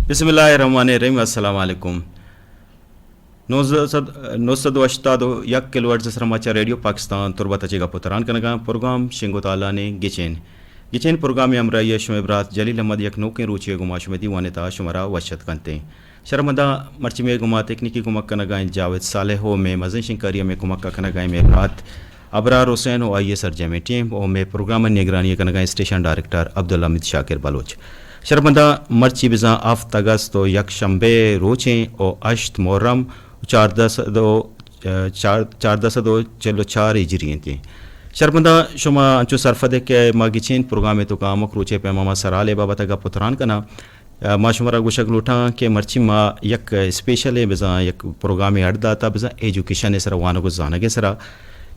بسم اللہ الرحمن الرحیم۔ السلام علیکم۔ نوزدہ سد، نو سد و ہشتاد و یک کلو ہرٹز سرا ما چہ ریڈیو پاکستان تربت ءَ چہ گپ ءُ تران کنگاں۔ پروگرام شنگ ءُ تالان ءِ گچین۔ گچین پروگرام ءِ ہمراہی ءَ شمئے برات جلیل احمد یک نوکیں روچے ءَ گوں ما شمئے دیوان ءِ تہا شمارا وش اتک کنت ایں۔ شرپمنداں مرچی مئے گوما تکنیکی کمک کنگا انت جاوید صالح ءُ مئے مزن شنگکاری ءَ مئے کمک ءَ کنگا انت مئے برات ابرار حسین ءُ آئی ءِ سرجمیں ٹیم ءُ مئے پروگرام ءِ نگرانی ءَ کنگا انت اسٹیشن ڈائریکٹر عبدالحمید شاکر بلوچ۔ شرپمنداں مرچی بزاں ہفت اگست ءُ یک شمبے ءِ روچیں ءُ ہشت محرم ءُ چاردہ سد ءُ، چار-، چاردہ سد ءُ چل ءُ چار ہجری انت۔ شرپمنداں شما انچو سرپد ئے کہ ما گچین پروگرام ءِ توکا ہمک روچے پیما ما سرحال ءِ بابت ءَ گپ ءُ تران کناں۔ ءَ، ما شمارا گوشگ لوٹاں کہ مرچی ما یک اسپیشلیں بزاں یک پروگرامے اڈ داتا بزاں ایجوکیشن ءِ سرا، وانگ ءُ زانگ ءِ سرا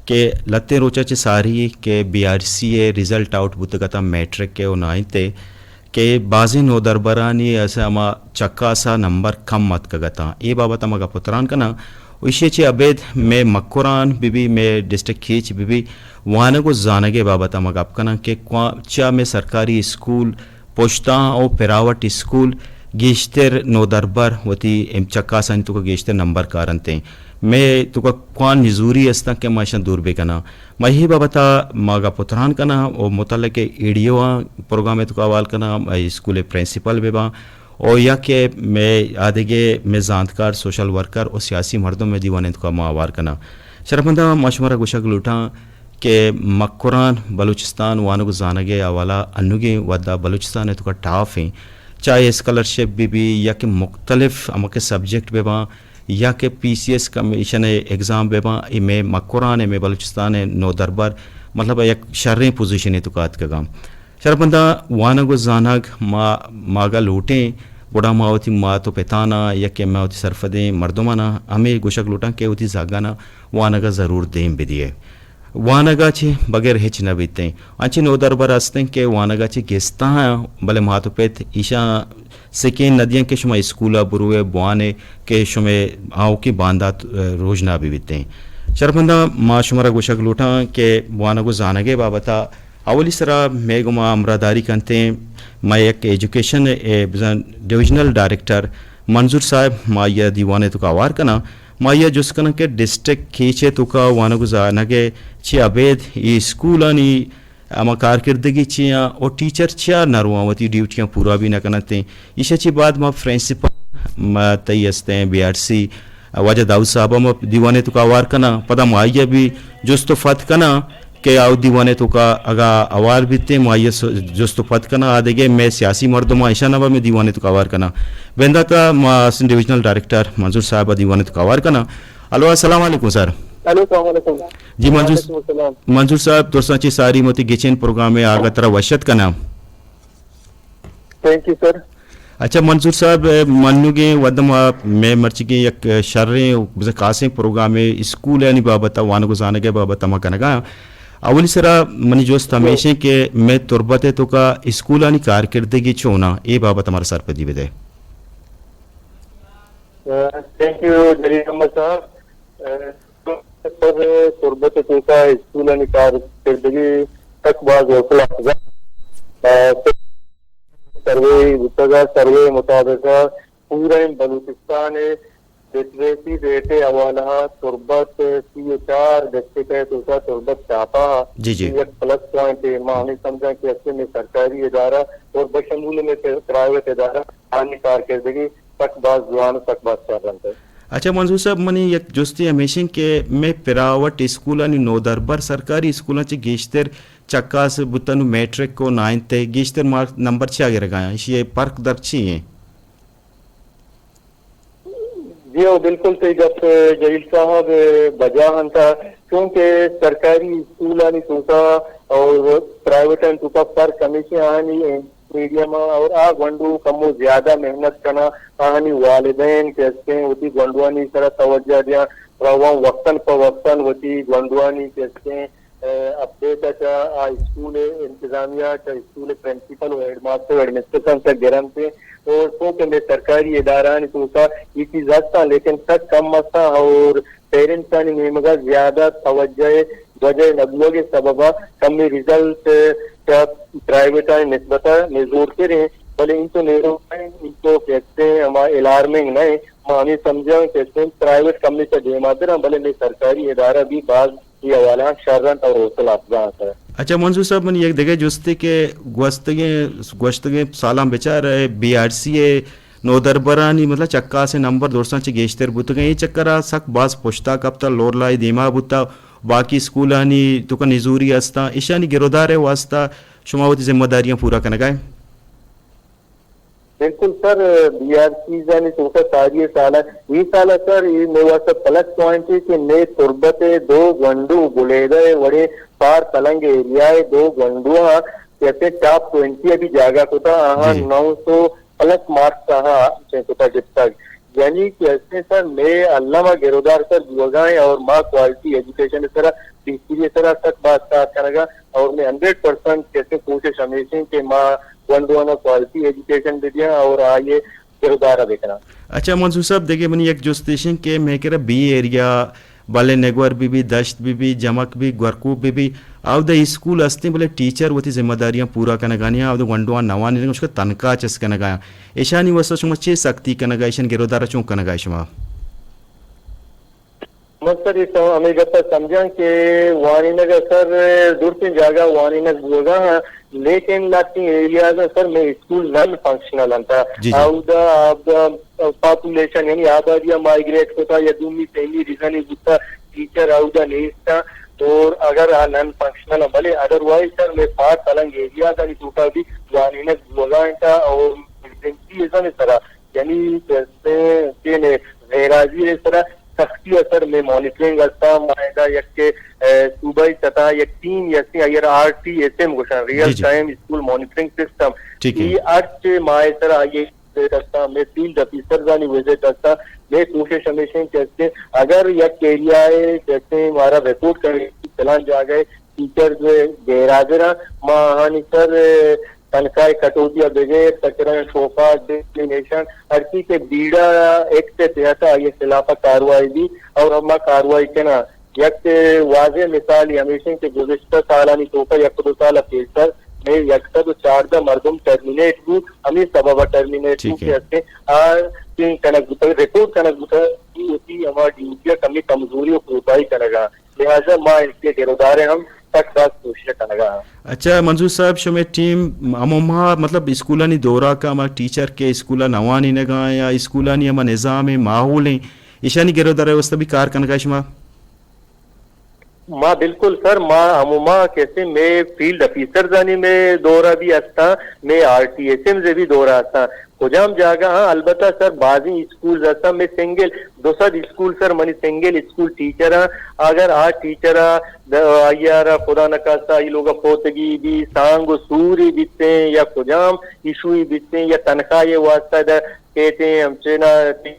کہ لہتیں روچا چہ ساری کہ بی آر سی ءِ رزلٹ آؤٹ بوتگ اتاں میٹرک ءِ ءُ نائنتھ ءِ کہ بازیں نودربرانی اسے ہما چکاسا نمبر کم اتکگ اتاں۔ اے بابت ءَ ما گپ ءُ تران کناں۔ ءُ ایشی ءَ چہ ابید مئے مکران بہ بی، مئے ڈسٹرکٹ کیچ بہ بی، وانگ ءُ زانگ ءِ بابت ءَ ما گپ کناں کہ کواں، چیا مئے سرکاری اسکول پشتاں ءُ پرائیویٹ اسکول گیشتر نودربر وتی ام-، چکاسانی توکا گیشتر نمبر کارنت ایں۔ مئے توکا کواں نزوری استاں کہ ما اشاں دور بہ کناں۔ ما اے بابت ءَ ما گپ ءُ تران کناں ءُ متعلق ایڈیواں پروگرام ءِ توکا حوال کناں، اسکول ءِ پرنسپل بہ باں ءُ یا کہ مئے آدگہ مئے زانتکار، سوشل ورکر ءُ سیاسی مردم مئے دیوان ءِ توکا ما ہوار کناں۔ شرپمنداں ما شمارا گوشگ لوٹاں کہ مکران بلوچستان وانگ ءُ زانگ ءِ حوالہ انوگیں وھدا بلوچستان ءِ توکا ٹاپ ایں، چاہے اسکالرشپ بہ بی یا کہ مختلف ہمکہ سبجیکٹ بہ باں یا کہ پی سی ایس کمیشن ءِ ایگزام بہ باں، اے مئے مکران ءِ، مئے بلوچستان ءِ نودربر مطلب یک شریں پوزیشنے توکا اتکگاں۔ شرپمنداں وانگ ءُ زانگ ما، ماگا لوٹیں، گڑا ما وتی مات ءُ پتاناں یا کہ ما وتی سرپدیں مردماناں ہمے گوشگ لوٹاں کہ وتی زھگاناں وانگ ءَ ضرور دیم بدیئے۔ وانگ ءَ چہ بغیر ہچ نہ بیتیں۔ انچیں نودربر ہستیں کہ وانگ ءَ چہ گستاں، بلے مات ءُ پت ایشاں سکین نہ دیاں کہ شما اسکول ءَ بروئے، بوانے کہ شمئے آؤکیں باندات، ءَ، روژنا بہ بیتیں۔ شرپمنداں ما شمارا گوشگ لوٹاں کہ وانگ ءُ زانگ ءِ بابت ءَ اولی سرا مئے گوما ہمراہداری کنتیں مئے یک ایجوکیشن ءِ بزاں ڈویژنل ڈائریکٹر منظور صاحب، ما آئی ءَ دیوان ءِ توکا ہوار کناں۔ ما آئی ءَ جست کناں کہ ڈسٹرکٹ کیچ ءِ توکا وانگ ءُ زانگ ءِ چہ ابید اے اسکولانی ہما کارکردگی چے آں ءُ ٹیچر چیا نہ رواں، وتی ڈیوٹیاں پورا بھی نہ کننت ایں۔ ایشی ءَ چہ بعد ما پرنسپل، ما تئی ہستیں بی آر سی واجہ داؤد صاحب ءَ ما دیوان ءِ توکا ہوار کناں، پدا ما آئی ءَ بھی جست ءُ پد کناں کہ آ دیوان ءِ توکا اگاں ہوار بیتیں، ما آئی ءَ س-، جست ءُ پد کناں۔ آ دگہ مئے سیاسی مردماں ایشاں ءَ ہم مئے دیوان ءِ توکا ہوار کناں۔ بندات ءَ ما اسسٹنٹ ڈویژنل ڈائریکٹر منظور صاحب ءَ دیوان ءِ توکا ہوار کناں۔ ہلو، السلام علیکم سر۔ ہلو، السلام علیکم۔ جی منظور، وعلیکم السلام۔ منظور صاحب، درستاں چہ ساری وتی گچین پروگرام ءِ آگا ترا وش اتک کناں۔ تھینک یو سر۔ اچھا منظور صاحب، منوگیں وھد ما مئے مرچیگیں یک شریں ءُ بزاں خاصیں پروگرامے اسکولانی بابت ءَ، وانگ ءُ زانگ ءِ بابت ءَ ما کنگا آں۔ اولی سرا منی جست ہمیش ایں کہ مئے تربت ءِ توکا اسکولانی کارکردگی چوناں، اے بابت ءَ مارا سرپدی بدئے۔ تھینک یو جلیل احمد صاحب۔ سر، تربت ءِ توکا اسکولانی کارکردگی سک باز حوصلہ افزا۔ سروے بوتگ ءَ، سروے مطابق ءَ پوریں بلوچستان ءِ لٹریسی ریٹ ءِ حوالہ ءَ تربت سی ءُ چار ڈسٹرکٹ ءِ توکا تربت ٹاپا ءَ۔ جی، جی۔ یک پلس پوائنٹ ءِ ما ہمے سمجھاں کہ اسے مئے سرکاری ادارہ اور بشمول مئے پرائیویٹ ادارہ آنی کارکردگی سک باز جوان ءُ سک باز شر انت۔ اچھا منظور صاحب، منی یک جستے ہمیش انت کہ مئے پرائیویٹ اسکولانی نودربر سرکاری اسکولاں چہ گیشتر چکاس بوتن ءُ میٹرک ءُ نائنتھ ءَ گیشتر مارک نمبر چیا گرگا آں؟ ایشی ءِ پرک در چی انت؟ جی ہو، بالکل تئی گپ جلیل صاحب بجا انت، چونکہ سرکاری اسکولانی توکا اور پرائیویٹانی توکا فرق ہمیش انت، آہانی میڈیم اور آ گونڈو کمو زیادہ محنت کناں، آہانی والدین کہ استیں وتی گونڈوانی سرا توجہ دیاں، رواں وقتاً پہ وقتاً وتی گونڈوانی کہ استیں، اے، اپڈیٹ ءَ چہ آ اسکول ءِ انتظامیہ، چہ اسکول ءِ پرنسپل ءُ ہیڈ ماسٹر ءُ ہیڈ مسٹریساں چہ گرنت اور چونکہ مئے سرکاری ادارہانی توکا اے چیز ہستاں لیکن سک کم ہستاں اور پیرنٹسانی نیمگا زیادہ توجہ ءِ وجہ نہ بوگ ءِ سبب ءَ کمی رزلٹ چہ پرائیویٹانی نسبت ءَ نزورتر ایں۔ بلے انچو نیرو نہ انت، انچو کہتے ہیں ہما الارمنگ نہ انت۔ ما ہمیں سمجھا کہتے ہیں پرائیویٹ کمے چا دیما درا، بلے میں سرکاری ادارہ بھی بعض یہ حوالہ شر انت اور حوصلہ افزا انت۔ اچھا منظور صاحب، من یک دگہ جستے کہ گوستگیں گوشتگیں سالاں بچار بی آر سی ءِ نودربرانی مطلب چکاس ءِ نمبر درساں چہ گیشتر بوتگیں، اے چکر ءَ سک باز پشتا کپتا، لورلائی دیما بوتا، باقی اسکولانی توکا نزوری ہستاں، ایشانی گرودار ءِ واسطہ شما وتی ذمہ داریاں پورا کنگا ئے؟ بالکل سر، بی آر سیز آنی توکا ساری سالا، اے سالا سر، اے مئے واسطہ پلس پوائنٹ ہے کہ مئے تربت ءِ دو گونڈو بلیدہ ءِ وڑیں پار تلنگ ایریا ءِ دو گونڈواں کہ اسے ٹاپ ٹوئنٹی ءَ بھی جاگہ کتا، آہاں جی، جی۔ نو سو پلس مارکس آہاں چہ کتا گپتگ۔ یعنی کہ اسے سر مئے الم ءَ گرودار سر بوگا ہیں اور ما کوالٹی ایجوکیشن سرا بہتری سرا سک باز کار کنگا اور مئے ہنڈریڈ پرسنٹ کہ اسے کوشش ہمیش ہیں کہ ما گونڈوانا کوالٹی ایجوکیشن بدیاں اور آئیے گرودارا بکناں۔ اچھا منظور صاحب، دگہ منی یک جست ایش انت کہ مئے کرا بی ایریا، بلے نگور بی بی، دشت بی بی، جمک بی، گورکوپ بی بی، آودا اسکول ہستیں بلے ٹیچر وتی ذمہ داریاں پورا کنگا نیاں، آودا گونڈواں نوان نیاں، اشکا تنخواہ چست کنگا آں۔ ایشانی واسطہ شما چے سختی کنگا، ایشانی گرودارا چون کنگا شما؟ من سر اے سم-، ہمے گپ ءَ سمجھاں کہ وانینگ ءَ سر درستیں جاگہ وانینگ بوگا ہاں، لیکن لہتیں ایریاز ءَ سر مئے اسکول نان فنکشنل انت۔ جی، جی۔ اودا آب-، پاپولیشن یعنی آبادی ءَ مائگریٹ کتا یا دومی سیمی ریزن بوتا، ٹیچر اودا نیست اور اگر آ نان فنکشنل، بلے ادروائز سر مئے پار تلنگ ایریاز آنی توکا بھی وانینگ بوگا انت اور ایمرجنسی ازم سرا یعنی کہ سے، سے نے غیر حاضری سرا سختی اثر میں مانیٹرنگ ہستا۔ ما ادا یک، اے، صوبائی سطح یک ٹیم یستی، آئی آر ٹی ایس ایم گوشن، ریئل جی، جی۔ ٹائم اسکول مانیٹرنگ سسٹم۔ ٹھیک ہے۔ یہ ہر چے ماہ سر آئیے وزٹ ہستا، میں فیلڈ آفیسر زانی وزٹ ہستا۔ میں کوشش ہمیشہ کہ اسے اگر یک ایریا ہے جیسے ہمارا رپورٹ کرے فلان جاگہ ہے، ٹیچر جو ہے غیر حاضر ہیں، ما آہانی سر تنخواہ کٹوتی ءَ بغیر تقرر شوکاز ڈسپلینیشن ہرچی کہ بیڑا ایکٹ ءِ تحت آئی ءِ خلاف ءَ کاروائی بی اور ہما کاروائی کناں۔ یک واضح مثال ہمیش انت کہ گزشتہ سالانی توکا یک دو سال پیسر میں یک سد و چاردہ مردم ٹرمینیٹ بو، ہمیں سبب ءَ ٹرمینیٹ بو ٹھیک ہے۔ کہ اسے آ چین کنگ بوتگ، رپورٹ کنگ بوتگ، وتی ہما ڈیوٹی ءَ کمی کمزوری و کوتاہی کنگا۔ لہذا ما اس کے گرودار ہم سک باز کوشش کنگا ہاں۔ اچھا منظور صاحب، شمئے ٹیم ہمو ماہ مطلب اسکولانی دورا کہ ہما ٹیچر کہ اسکولا نوانینگا یا اسکولانی ہما نظام ماحول ہیں، ایشانی گرودار واسطہ بھی کار کنگا شما؟ ما بالکل سر، ما ہمو ماہ کیسے میں فیلڈ آفیسر زانی میں دورا بھی ہستا، میں آر ٹی ایس ایم سے بھی دورا ہستا۔ کجام جاگہ ہاں، البتہ سر بازیں اسکولز ہستاں، میں سنگل دو سد اسکول سر منی سنگل اسکول ٹیچر ہاں۔ اگر آ ٹیچر ءَ د-، آئی ءَ را خدا نخواستہ آئی لوگ ءَ فوتگی بی، سانگ و سوری بیتیں یا کجام ایشوئی بیتیں یا تنخواہ ءِ واسطہ دا کیتیں ہمچینا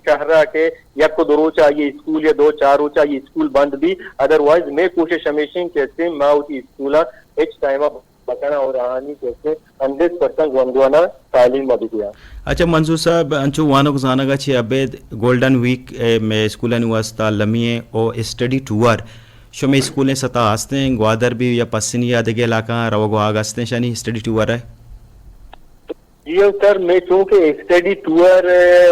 شہر ءَ کہ یک و دو روچ آئی اسکول یا دو چار روچ آئی اسکول بند بی۔ ادروائز میں کوشش ہمیشیں کہ اسے ما وتی اسکولاں ہچ ٹائم ءَ بکناں اور آہانی کیسے ہنڈریڈ پرسنٹ گونڈوانا تعلیم ءَ بدیاں۔ اچھا منظور صاحب، انچو وانوک زانگ ءَ چہ ابید گولڈن ویک ءِ مئے اسکولانی واسطہ المی ءِ او اسٹڈی ٹور شمئے اسکولیں سطح ہستیں، گوادر بھی یا پسنی یا دگہ علاقہ روگ و آگ ہستیں شانی اسٹڈی ٹور ءَ؟ جی ہو سر، میں چونکہ اسٹڈی ٹور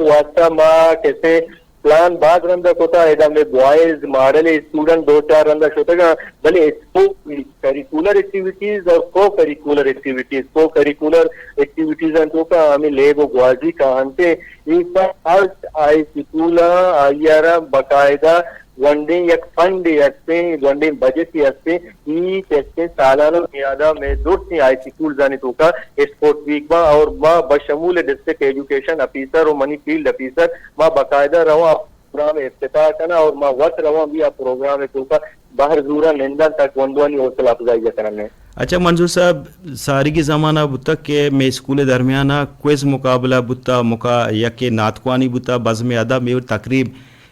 واسطہ ما کیسے پلان باز رندا کتا، ادا میں بوائز ماڈل اسٹوڈنٹ دو چار رندا شتگاں، بلے اسکو کریکولر ایکٹیویٹیز اور کو کریکولر ایکٹیویٹیز، کو کریکولر ایکٹیویٹیز ہیں تو کا ہمیں لیب و گوازی کا انتے، یہ سر ہر آئی سکول آئی آرا باقاعدہ گونڈیں یک فنڈ ہستیں، گونڈیں بجٹ ہستیں، ای کسے سالانہ بنیادا میں درستیں آئی سکولز آنی توکا اسپورٹ ویک با اور ما بشمول ڈسٹرکٹ ایجوکیشن آفیسر و منی فیلڈ آفیسر ما باقاعدہ رواں پروگرام افتتاح کناں اور ما وت رواں بھی آ پروگرام توکا بہر زوراں ننداں تاکہ گونڈوانی حوصلہ افزائی کناں۔ اچھا منظور صاحب، ساریگی زمانہ بوتگ کہ مئے اسکول درمیان ءَ کوئز مقابلہ بوتا، مکا-، یکے نعت خوانی بوتا، بزم ادب، مئے تقریب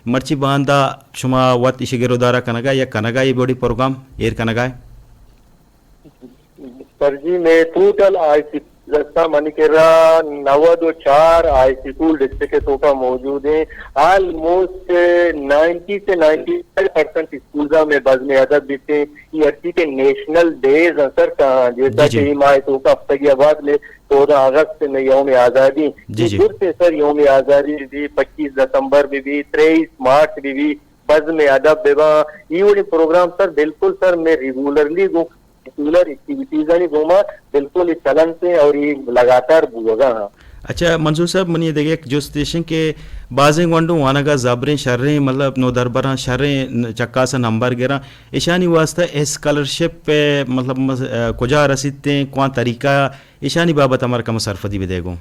مرچی باندا شما وت ایشی گرودارا کنگا یا کنگا اے بوڑی پروگرام ایر کنگا؟ سر جی، میں ٹوٹل آئی سی گزشتہ منی کرا نود و چار ہائی سکول ڈسٹرکٹ ءِ توکا موجود ہیں۔ آلموسٹ نائنٹی سے نائنٹی فائیو پرسینٹ اسکولز میں بزم ادب بیتے ہیں۔ یہ ہرچی کہ نیشنل ڈیز ہیں سر، کہاں جیسا جی، جی۔ کہ یہ ماہ توکا ہفتگی آباد میں چودہ اگست میں یوم آزادی، جی، یہ جی۔ پھر سے سر یوم آزادی بھی پچیس دسمبر بھی، بھی تریس مارچ بھی، بھی بزم ادب بہ باں، ای وڑیں پروگرام سر، بالکل سر، میں ریگولرلی گوں ریگولر ایکٹیویٹیزانی گوما بالکل ای چلنت ہیں اور ای لگاتار بوگا ہاں۔ اچھا منظور صاحب، منی دگہ یک جست ایش انت کہ بازیں گونڈو وانگا زبریں شریں، مطلب نودربراں شریں ن-، چکاس ءَ نمبر گراں، ایشانی واسطہ اسکالرشپ ءِ مطلب مس-، ا، کجا رسیت ہیں، کواں طریقہ، ایشانی بابت ہمارا کم سرفدی بدے گوں۔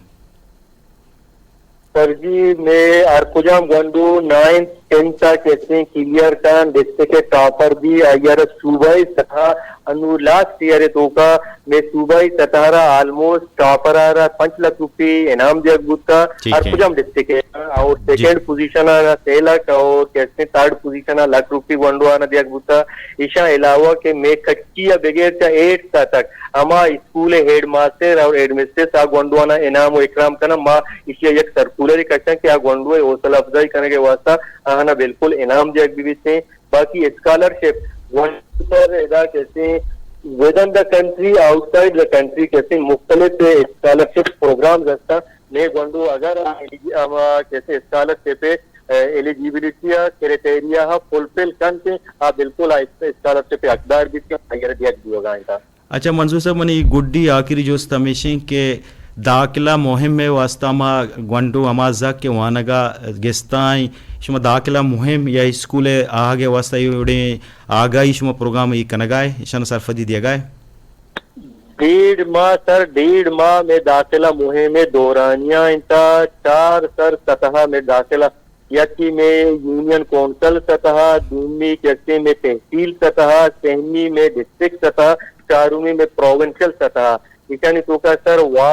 سر جی، میں ہر کجام گونڈو نائنتھ ٹینتھ ءَ کسیں کلیئر کن، ڈسٹرکٹ ٹاپر بی، آئی ءَ را صوبائی سطح، انو لاسٹ ایئر ءِ توکا میں صوبائی سطح را آلموسٹ ٹاپر ءَ را پنچ لکھ روپی انعام دیگ بوتا۔ ٹھیک ہر ہے۔ کجام ڈسٹرکٹ ءَ، اور جی۔ سیکنڈ پوزیشن ءَ را سے لکھ، اور کسیں تھرڈ پوزیشن ءَ لکھ روپی گونڈو آ را دیگ بوتا۔ ایشاں علاوہ کہ میں کچی ءَ بغیر چا ایٹتھ ءَ تک ہما اسکول ءِ ہیڈ ماسٹر اور ہیڈ مسٹریس آ گونڈوانا انعام و اکرام کناں، ما ایشی ءَ یک سرکولرے کشاں کہ آ گونڈو ءِ حوصلہ افزائی کنگ ءِ واسطہ آہانا بالکل انعام دیگ بہ بیتیں۔ باقی اسکالرشپ گونڈو سر ادا کسیں ودن دا کنٹری، آؤٹ سائیڈ دا کنٹری کسیں مختلف اسکالرشپ پروگرامز ہستاں۔ مئے گونڈو اگر ہما کسیں اسکالرشپ ءِ ایلیجیبلٹی ءِ کرائٹیریا ءَ فلفل کنت، آ بالکل آ اسکالرشپ ءِ حقدار بیت کہ آئی ءَ را دیگ بوگا انت۔ اچھا منظور صاحب، منی گڈی آخری جست ہمیش انت کہ داخلہ مہم ءِ واسطہ ما گونڈو ہما زک کہ وانگا گستا ایں، شما داخلہ مہم یا اسکول ءِ آہگ ءِ واسطہ اے وڑیں آگاہی شما پروگرام اے کنگا ئے، ایشاں سرفدی دیگا ئے؟ ڈیڑھ ماہ سر، ڈیڑھ ماہ میں داخلہ مہم ءِ دورانیہ انت، چار سر سطح میں داخلہ، یکی میں یونین کونسل سطح، دومی کسے میں تحصیل سطح، سہمی میں ڈسٹرکٹ سطح، چارمی میں پروونشل سطح۔ ایشانی توکا سر وا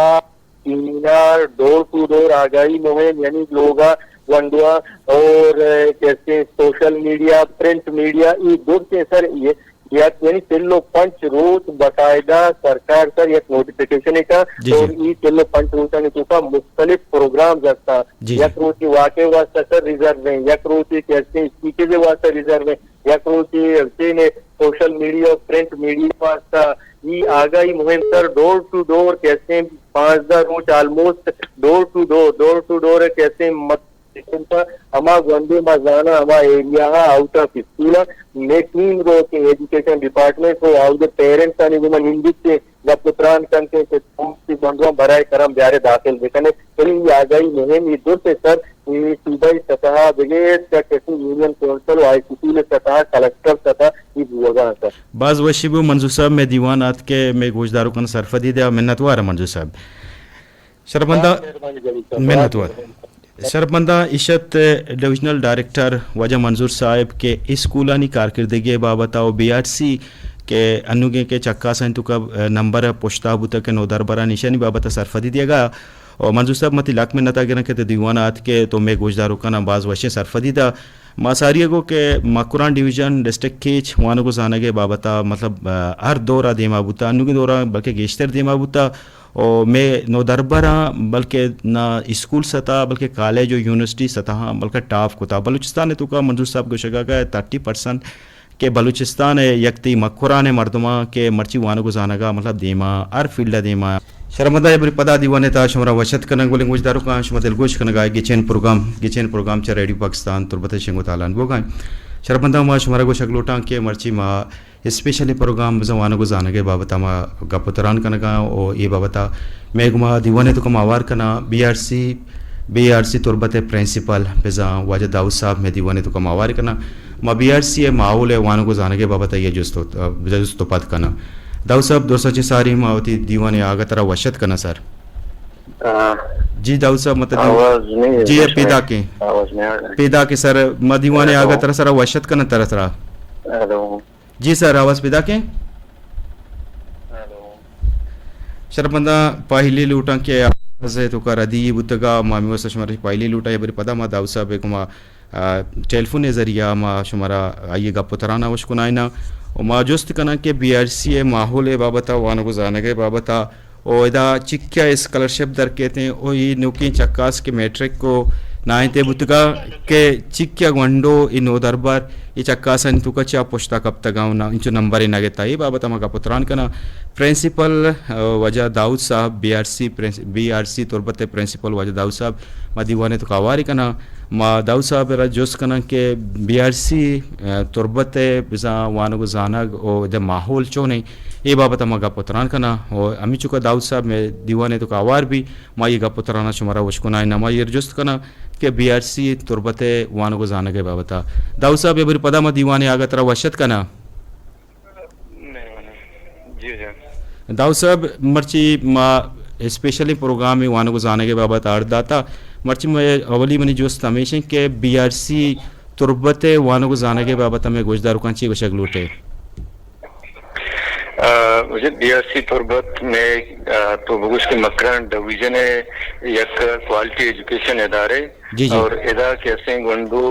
سیمینار، ڈور ٹو ڈور آگاہی مہم، یعنی لوگا گونڈوا اور، اے، کسے سوشل میڈیا، پرنٹ میڈیا، یہ درسیں سر یہ یک یعنی چل و پنچ روچ باقاعدہ سرکار سر یک نوٹیفکیشن کا، جی، اور جی۔ ای چل و پنچ روچانی توکا مختلف پروگرامز ہستاں۔ جی، جی۔ یک روچی واک ءِ واسطہ سر ریزرو ہیں، یک روچی کسے اسپیچز ءِ واسطہ ریزرو ہیں، یک روچی ہستے نے سوشل میڈیا اور پرنٹ میڈیا واسطہ۔ ای آگاہی مہم سر ڈور ٹو ڈور کسے پانزدہ روچ آلموسٹ ڈور ٹو ڈور، ڈور ٹو ڈور کسے مت ہما گونڈے ما زاناں، ہما ایریا ہا آؤٹ آف اسکول ءَ، مئے ٹیم رو کہ ایجوکیشن ڈپارٹمنٹ رو، آؤ دے پیرنٹس آنی گوما نندیت، گپ و تران کنتے کہ کمتی گونڈواں برائے کرم بیارے داخل بکنے۔ یعنی یہ آگاہی مہم، یہ درسیں سر، یہ صوبائی سطح بغیر یا کسی یونین کونسل و ہائی سکول سطح، کلسٹر سطح، یہ بوگا سر۔ باز وشی بو منظور صاحب، مئے دیوان آتکے، مئے گوشداروکاں سرفدی دیا، منتوار منظور صاحب۔ شرپمنداں، مہربانی جلیل صاحب۔ منتوار۔ شرپمنداں، ایش ات ڈویژنل ڈائریکٹر واجہ منظور صاحب کہ اسکولانی کارکردگی بابت ءَ و بی آر سی کہ انوگیں کہ چکاس انت توکا نمبر پشتا بوتگ کہ نودربرانی ایشانی بابت ءَ سرفدی دیگا۔ و منظور صاحب، ما تئی لک منت ءَ گراں کہ تو دیوان ءَ آتکے، تو مئے گوشداروکاں باز وشیں سرفدی دا۔ ما ساری ءَ گو کہ مکران ڈویژن ڈسٹرکٹ کیچ وانگ و زانگ ءِ بابت ءَ، مطلب، ہر دور ءَ دیما بوتا، انوگیں دور ءَ بلکہ گیشتر دیما بوتا۔ و مئے نودربراں بلکہ نہ اسکول سطح بلکہ کالج و یونیورسٹی سطح آں بلکہ ٹاپ کتا۔ بلوچستان ءِ توکا منظور صاحب گوشگا کہ تھرٹی پرسنٹ کہ بلوچستان ءِ یک تئی مکران ءِ مردماں کہ مرچی وانگ و زانگ ءَ مطلب دیما، ہر فیلڈ ءَ دیما۔ شرپمنداں، یک برے پدا دیوان ءِ تہا شمارا وش اتک کناں، گلیں گوشداروکاں، شما دلگوش کنگا ئے گچین پروگرام، گچین پروگرام چہ ریڈیو پاکستان تربت ءِ شنگ و تالان بوگا ایں۔ شرپمنداں، ما شمارا گوشگ لوٹاں کہ مرچی ما اسپیشلی پروگرام بزاں وانگ و زانگ ءِ بابت ءَ ما گپ و تران کنگا ایں و اے بابت ءَ مئے گوما دیوان ءِ توکا ما ہوار کناں بی آر سی، بی آر سی تربت ءِ پرنسپل بزاں واجہ داؤد صاحب مئے دیوان ءِ توکا ما ہوار کناں۔ ما بی آر سی ءِ ماحول ءِ وانگ و زانگ ءِ بابت ءَ یہ جست و، جست و پد کناں۔ داؤد صاحب، درساں چہ ساری ما وتی دیوان ءِ آہگ ءِ ترا وش اتک کناں سر۔ آ، جی داؤد صاحب، مطلب آواز نہیں ہے جی، اس میں۔ پیداک ایں۔ آواز نہیں آ رہا۔ پیداک ایں سر، ما دیوان ءِ ہیلو۔ آہگ ءِ ترا سرا وش اتک کناں ترا سرا۔ ہیلو۔ جی سر، آواز پیداک ایں؟ ہیلو۔ شرپمنداں، پاہلی لوٹاں کہ آواز ءِ توکا ردی بوتگا، ما ہمے واسطہ شمارا پاہلی لوٹاں، یا برے پدا ما داؤد صاحب ءِ گوما، آ، ٹیلیفون ءِ ذریعہ ما شمارا آئی ءِ گپ و تران ءَ وش کنائیناں و ما جست کناں کہ بی آر سی ءِ ماحول ءِ بابت ءَ، وانگ و زانگ ءِ بابت ءَ و ادا چکیا اسکالرشپ در کیتیں و اے نوکیں چکاس کہ میٹرک و نائنتھ ء بوتگا کہ چکیا گونڈو اے نودربر اے چکاسانی توکا چیا پشتا کپتگا و نا-، انچو نمبرے نہ گتا۔ اے بابت ما گپ و تران کناں۔ پرنسپل، آ، واجہ داؤد صاحب، بی آر سی پرنس-، بی آر سی تربت ء پرنسپل واجہ داؤد صاحب، ما دیوان ء توکا ہواری کناں۔ ما داؤد صاحب ء را جست کناں کہ بی آر سی، آ، تربت ء بزاں وانگ و زانگ و ادا ماحول چونیں؟ اے بابت ء ما گپ و تران کناں و ہمینچک ء داؤد صاحب مئے دیوان ء توکا ہوار بی، ما اے گپ و تران ء شمارا اشکنائیناں۔ ما ایر جست کناں کہ بی آر سی تربت ء وانگ و زانگ ء بابت ء۔ داؤد صاحب، اے بری پدا ما دیوان ء آگا ترا وش اتک کناں۔ مہربانی۔ جی جان۔ داؤد صاحب، مرچی ما اسپیشلی پروگرام وانگ و زانگ ء بابت ء آرڈ داتا۔ مرچی مئے اولی منی جست ہمیش انت کہ بی آر سی تربت ء وانگ و زانگ ء بابت ء مئے گوشداروکاں چی گوشگ لوٹ ئے؟ آ، واجہ، بی آر سی تربت مئے، آ، تو بگوش کہ مکران ڈویژن ء یک کوالٹی ایجوکیشن ادارے۔ جی، جی۔ اور ادا کہ استیں گونڈو،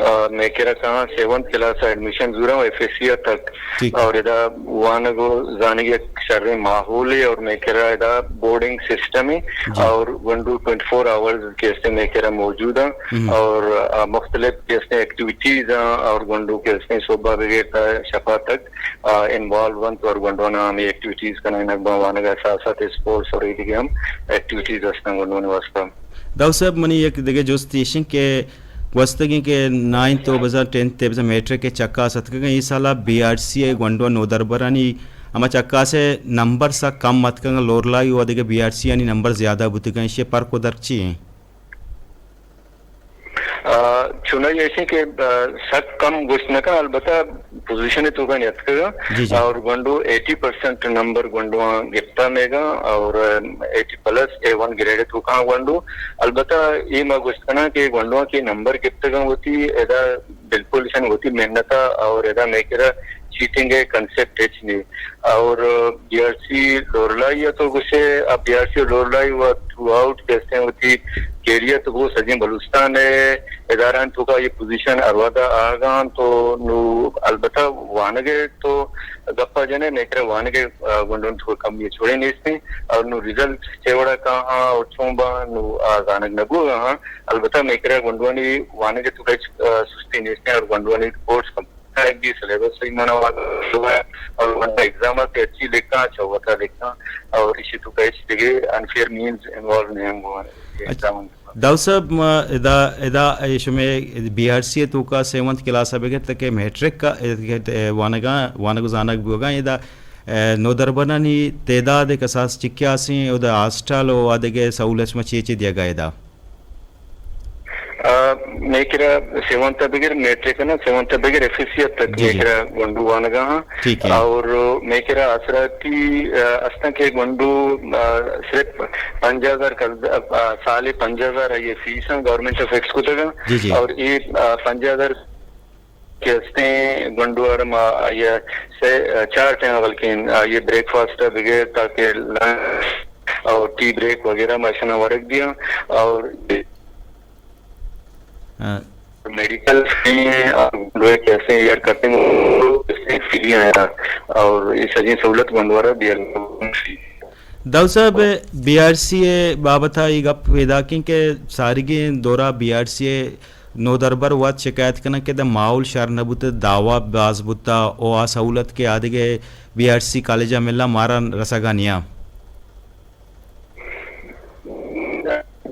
آ، مئے کرا کہاں سیونتھ کلاس ء ایڈمیشن زوراں و ایف ایس سی تک۔ ٹھیک۔ اور ادا وانگ و زانگ یک شریں ماحولے اور مئے کرا ادا بورڈنگ سسٹم ہے۔ جی۔ اور گونڈو ٹوئنٹی فور آورز کہ استیں مئے کرا موجود ہیں۔ ہم۔ اور، آ، مختلف کہ استیں ایکٹیویٹیز ہیں اور گونڈو کہ استیں صبح بغیر تا شپا تک آ، انوالو بنت اور گونڈوانا ہمے ایکٹیویٹیز کنائینگ باں، وانگ ء ساتھ ساتھ اسپورٹس اور ایدگہ ہم ایکٹیویٹیز ہستاں گونڈوانی واسطہ۔ داؤد صاحب، منی یک دگہ جست ایش انت کہ گوستگیں کہ نائنتھ و بزاں ٹینتھ ء بزاں میٹرک ء چکاس اتکگاں، اے سال ء بی آر سی ء گونڈو نودربرانی ہما چکاس ء نمبر سک کم اتکگاں، لورالائی و دگہ بی آر سی آنی نمبر زیادہ بوتگاں، ایشی ء پرک و درک چی انت؟ آ، چونائی ایش انت کہ، آ، سک کم گوشت نہ کن، البتہ پوزیشن ء توکا نیتکگا۔ جی، جی۔ اور گونڈو ایٹی پرسنٹ نمبر گونڈواں گپتا میگا اور، آ، ایٹی پلس اے ون گریڈ توکا گونڈو۔ البتہ اے ما گوشت کناں کہ گونڈواں کہ نمبر گپتگاں وتی ادا بالکل شن وتی محنت ء اور ادا مئے کرا چیٹنگ ء کنسپٹ ہچ نہیں۔ اور بی آر سی لورالائی ء تو گوشے، اب بی آر سی لورالائی و تھرو آؤٹ کہ استیں وتی کیریئر تو گو سجیں بلوچستان ء اداران توکا یہ پوزیشن اروادا آگان تو نو البتہ وانگ ء تو گپا جنے مئے کرا وانگ ء، آ، گونڈون تو کمی چوڑے نیستیں اور نو ریزلٹ چے وڑا کہاں اور چون با نو آ زانگ نہ بوگا ہاں۔ البتہ مئے کرا گونڈوانی وانگ ء تو ہچ، آ، سستی نیستیں اور گونڈوانی کورس کم ایک دی سلیبس صحیح مانا واقع ہوا ہے اور ونڈا ایگزام ء کہ اچھی لکھاں، اچھا وتا لکھاں اور اسی تو کہش دیگه انفیئر مینز انوالو نہیں ہوں گوا اچھا۔ ایگزام۔ داؤد صاحب، ما ادا، ادا اے شمے بی آر سی ء توکا سیونتھ کلاس ء بگر تک میٹرک کا، اے، اے، وانگا، وانگ و زانگ بوگا ادا، اے، نودربرانی تعداد ء کساس چکیا سیں، ادا ہاسٹل و آدگہ سہولت شما چی چی دیگا ادا؟ آ، مئے کرا سیونتھ ء بگر میٹرک نا، سیونتھ ء بگر ایف ایس سی تک جی، مئے جی۔ کرا گونڈو وانگا ہاں۔ ٹھیک ہے۔ اور مئے کرا آسراتی، آ، استاں کہ گونڈو، آ، صرف پنجاہ ہزار قرض، آ، سال پنجاہ ہزار یہ فیس ہیں گورنمنٹ آف ایکس کو تگا۔ جی، جی۔ اور یہ، آ، پنجاہ ہزار کہ استیں گونڈو ء ما آئی ء سے، چار ٹائم بلکیں آئی ء بریک فاسٹ ء بگر تاکہ لنچ اور ٹی بریک وغیرہ ما اشنا ورگ دیاں اور ہاں۔ میڈیکل فری ہیں اور گونڈو ء کیسے ایئر کٹنگ فری ہیں اور یہ سجیں سہولت گونڈو ء دیا۔ داؤد صاحب، بی آر سی ء بابت ء اے گپ پیداکیں کہ ساریگیں دورا بی آر سی ء نودربر وت شکایت کناں کہ داں ماحول شر نہ بوتہ، دعوی باز بوتہ و آ سہولت کہ آدگہ بی آر سی کالج ء ملا مارا رسگا نیاں۔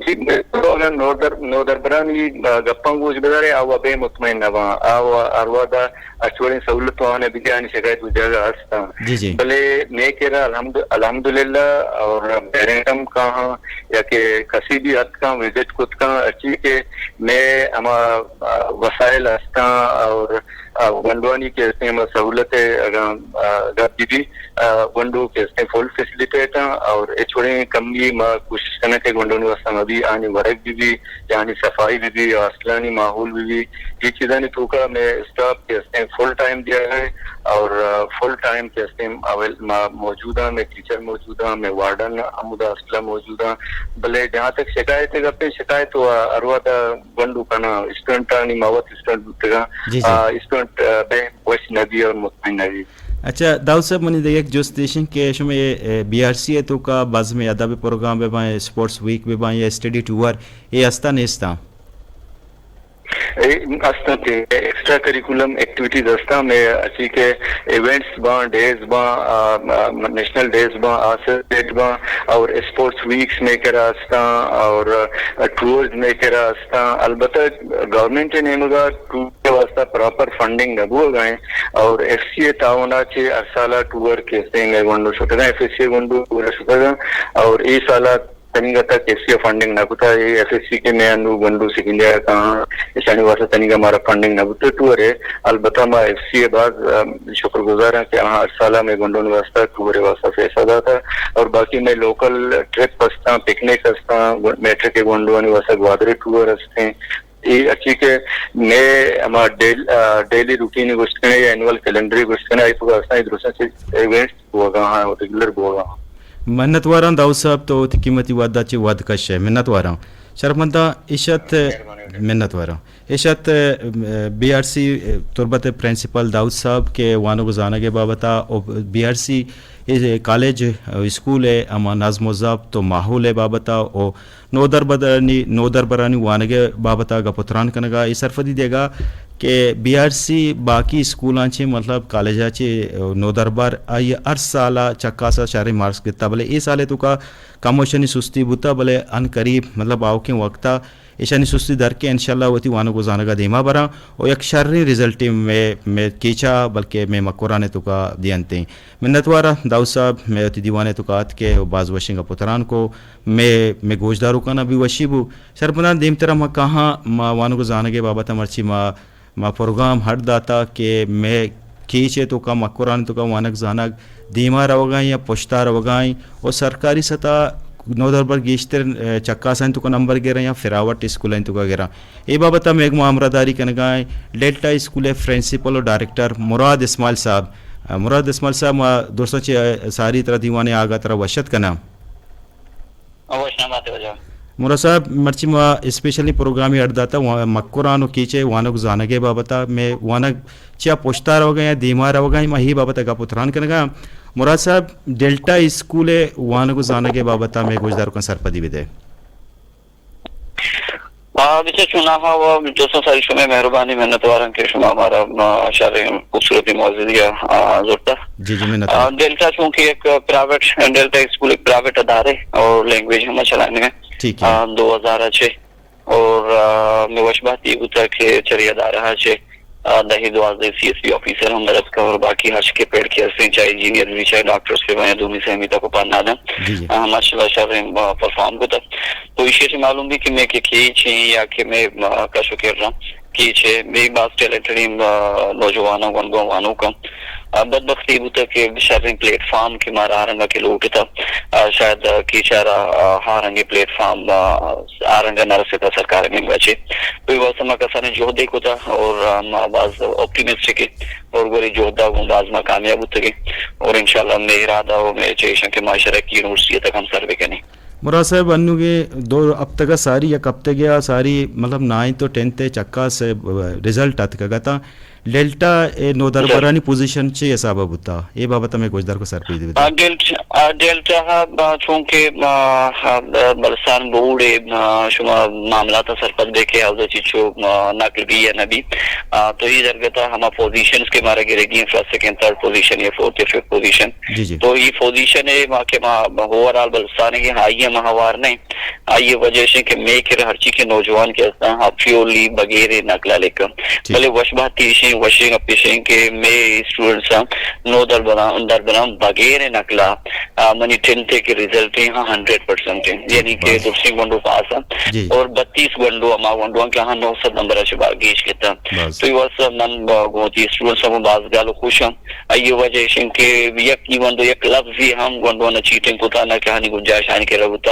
جی، تو اگر نودر-، نودربرانی گپاں گوش بدارے، آ و بے مطمئن نہ باں۔ آ و ہر وہدا اچ وڑیں سہولت آنے بجانی شکایت و جاگہ ہستاں۔ جی، جی۔ بلے مئے کرا الحمد-، الحمدللہ اور پیرنٹ ہم کاہاں یا کہ کسی بھی اتکاں وزٹ کتکاں، ہرچی کہ مئے ہما، آ، وسائل ہستاں اور، آ، گونڈوانی کہ استیں ہما سہولت ہے، اگاں، آ، گپ بی بی، آ، گونڈو کہ استیں فل فیسلیٹیٹ ہیں اور ہچ وڑیں کمی ما کوشش کناں کہ گونڈونی واسطہ ما بھی آنی ورگ بی بی، یا آنی صفائی بی بی، ہاسٹلانی ماحول بی بی، یہ چیزانی توکا مئے اسٹاف کہ استیں فل ٹائم دیا ہے اور، آ، فل ٹائم کہ استیں اویل-، ما موجود ہیں، مئے ٹیچر موجود ہیں، مئے وارڈن ہمودا ہاسٹل موجود ہیں۔ بلے جہاں تک شکایت ء گپ ہے، شکایت و ہر وہدا گونڈو کنا اسٹوڈنٹ آنی ما وت اسٹوڈنٹ بوتگاں، جی، جی۔ آ، اسٹوڈنٹ، آ، بے وش نہ بی اور مطمئن نہ بی۔ اچھا، داؤد صاحب، منی دگہ یک جست ایش انت کہ شمئے، اے، بی آر سی ءِ توکا بزمیں ادب پروگرام بہ باں، اسپورٹس ویک بہ باں یا اسٹڈی ٹور، اے ہستا نیستاں؟ اے ہستاں کہ ایکسٹرا کریکولم ایکٹیویٹیز ہستاں، مئے اچی کہ ایونٹس باں، ڈیز باں، آ، آ، نیشنل ڈیز باں، آسر ڈیٹ باں، اور اسپورٹس ویکس مئے کرا ہستاں، اور، آ، ٹورز مئے کرا ہستاں۔ البتہ گورنمنٹ ءِ نیمگا ٹور ءِ واسطہ پراپر فنڈنگ نہ بوگا ایں، اور ایف سی ءِ تعاون ءَ چہ ہر سال ءَ ٹور کیسے مئے گونڈو شتگاں، ایف ایس سی ءِ گونڈو ٹور شتگاں، اور اے سال ءَ تنیگا تک ایف سی ءَ فنڈنگ نہ کتا، اے ایف ایس سی کہ مئے انو گونڈو سیکنڈ ایئر ءَ کاں، ایشانی واسطہ تنیگا مارا فنڈنگ نہ بوتا ٹور ءِ۔ البتہ ما ایف سی ءِ باز، ام، شکر گزار ایں کہ آہاں ہر سال ءَ مئے گونڈونی واسطہ ٹور ءِ واسطہ پیسہ داتا، اور باقی مئے لوکل ٹرپ ہستاں، پکنک ہستاں، گو-، میٹرک ءِ گونڈوانی واسطہ گوادر ٹور ہستیں۔ اے اچی کہ مئے ہما ڈیل-، آ، ڈیلی روٹین گوشت کنے یا اینول کیلنڈر گوشت کنے، آئی پہ ہستاں، اے درستاں چہ ایونٹس بوگا ہاں، ریگولر بوگا ہاں۔ منت واراں داؤد صاحب، تو وتی قیمتی وھد ءَ چہ وھد کش ئے۔ منت واراں۔ شرپمنداں، ایش ات، منت واراں۔ ایش ات، بی آر سی تربت ءِ پرنسپل داؤد صاحب کہ وانگ ءُ زانگ ءِ بابت ءَ، او بی آر سی کالج، اسکول ءِ ہما نظم و ضبط و ماحول ءِ بابت ءَ، او نودربرانی، نودربرانی وانگ ءِ بابت ءَ گپ ءُ تران کنگ ءَ، اے سرپدی دیگ ءَ کہ بی آر سی باقی اسکولاں چہ، مطلب کالجاں چہ، نودربر آئی ءَ ہر سال ءَ چکاس ءَ شریں مارکس گپتا، بلے اے سال ءِ توکا کموشانی سستی بوتا، بلے عن قریب، مطلب آؤکیں وقت ءَ ایشانی سستی در کئے، انشاءاللہ وتی وانگ ءُ زانگ ءَ دیما براں ءُ یک شریں رزلٹے مئے، مئے کیچ ءَ بلکہ مئے مکران ءِ توکا دینتیں۔ منتوار آں داؤد صاحب، مئے وتی دیوان ءِ توکا اتکے ءُ باز وشیں گپ ءُ تران کو، مئے، مئے گوشداروکاں بھی وشی بو۔ شرپداں دیمترا ما کاہاں ما وانگ ءُ زانگ ءِ بابت ءَ مرچی ما، ما پروگرام ہڈ داتا کہ مئے کیچ ءِ توکا، مکران ءِ توکا وانگ زانگ دیما روگا ایں یا پشتا روگا ایں ءُ سرکاری سطح نودربر گیشتر، اے، چکاسانی توکا نمبر گراں یا فراوٹ اسکولانی توکا گراں۔ اے بابت ءَ مئے گوما ہمراہداری کنگا ایں ڈیلٹا اسکول ءِ پرنسپل ءُ ڈائریکٹر مراد اسماعیل صاحب۔ مراد اسماعیل صاحب، ما درستاں چہ ساری ترا دیوان ءِ آہگا ترا وش ات کناں۔ وش نام آتے واجہ۔ مراد صاحب، مرچی ما اسپیشلی پروگرامی اڈ داتا وا-، مکران ءُ کیچ ءِ وانگ ءُ زانگ ءِ بابت ءَ، مئے وانگ چیا پشتا روگا یا دیما روگا، ما اے بابت ءَ گپ ءُ تران کنگا۔ مراد صاحب، ڈیلٹا اسکول ءِ وانگ ءُ زانگ ءِ بابت ءَ مئے گوشداروکاں سرپدی بدے۔ آ، بچار چوناہا و دوستاں ساری شمئے مہربانی، منتواراں کہ شما ہمارا، آ، شریں خوبصورتی معززی ءَ، آ، زرتا۔ جی، جی، منتوار۔ آ، ڈیلٹا چونکہ یک پرائیویٹ، ڈیلٹا اسکول یک پرائیویٹ ادارے اور لینگویج ہم چلانے ہیں۔ ٹھیک ہے۔ آ، دو ہزار چھ اور، آ، میں وش بات یہ ہوتا کہ چری ادارہ چھ آ، دہ دوازدہ سی ایس پی آفیسر ہم در اتکاں اور باقی ہرچ کہ پیڈ کہ ہستیں، چاہے انجینئر بھی، چاہے ڈاکٹرز کہ بیں، دومی سہمی تک پان ناداں۔ جی، جی۔ آ، ماشاءاللہ شریں، آ، پرفارم کتا۔ تو ایشی چہ معلوم بھی کہ مئے کہ کیچ ایں یا کہ مئے، آ، کش ءُ کر کیچ ایں، مئے باز ٹیلنٹڈ ایں، آ، نوجواناں گونڈواں وانوکاں۔ آ، بدبختی بوتا کہ شریں پلیٹ فارم کہ مارا آ رنگا کہ لوٹتا، آ، شاید، آ، کیچ ءَ را، آ، آ رنگیں پلیٹ فارم، آ، آ رنگا نہ رستا سرکار ءِ نیمگا چہ۔ تو اے واسطہ ما کسانیں جہدے کتا اور، آ، ما باز آپٹیمسٹک ایں اور گورے جہدا گوں باز ما کامیاب بوتگیں اور انشاءاللہ مئے ارادہ ءُ مئے چہ ایشاں کہ ما شرک یونیورسٹی تک ہم سر بکنیں۔ مراد صاحب، انوگیں دو ہفتگا ساری، یک ہفتگے آ ساری، مطلب، نائنتھ ءُ ٹینتھ ءِ چکاس ءِ رزلٹ اتکگ اتاں۔ ڈیلٹا ءِ نودربرانی پوزیشن چے حساب ءَ بوتا؟ اے بابت ءَ مئے گوشداروکاں سرپدی بدے۔ آ، ڈیلٹ-، آ، ڈیلٹا ءَ، آ، چونکہ، آ، آ، بلوچستان بورڈ ءِ، آ، شما معاملات ءَ سرپد بے کہ اودا چچو، آ، نقل بی یا نہ بی۔ آ، تو اے درگت ءَ ہما پوزیشنز کہ مارا گرگی ایں، فرسٹ، سیکنڈ، تھرڈ پوزیشن یا فورتھ یا ففتھ پوزیشن۔ جی، جی۔ تو اے پوزیشن ءَ ما کہ ما اوور آل بلوچستان ءَ آئی ءَ ما ہوار نہ ایں۔ آئی ءِ وجہ اش انت کہ مئے کرا ہرچی کہ نوجوان کہ ہستاں، آ پیورلی بغیر نقل ءَ لکھاں۔ ٹھیک۔ بلے وش بات ایش انت، وشیں گپ ایش انت کہ مئے اسٹوڈنٹس آں نودربراں، دربراں بغیر نقل ءَ، آ، منی ٹینتھ ءِ کہ رزلٹ ایں، ہاں، ہنڈریڈ پرسنٹ ایں، یعنی کہ درستیں گونڈو پاس آں۔ جی۔ اور بتیس گونڈو ہما گونڈو آں کہ آہاں نو سد نمبر ءَ چہ باز گیش گتاں۔ تو اے واسطہ من با-، گوں وتی اسٹوڈنٹس ءَ گوں باز گال ءُ خوش آں۔ آئی ءِ وجہ ایش انت کہ یک، ایون دو یک لفظے ہم گونڈو ءَ نہ چیٹنگ کتا، نہ کہ آہانی گنجائش آہانی کرا بوتا۔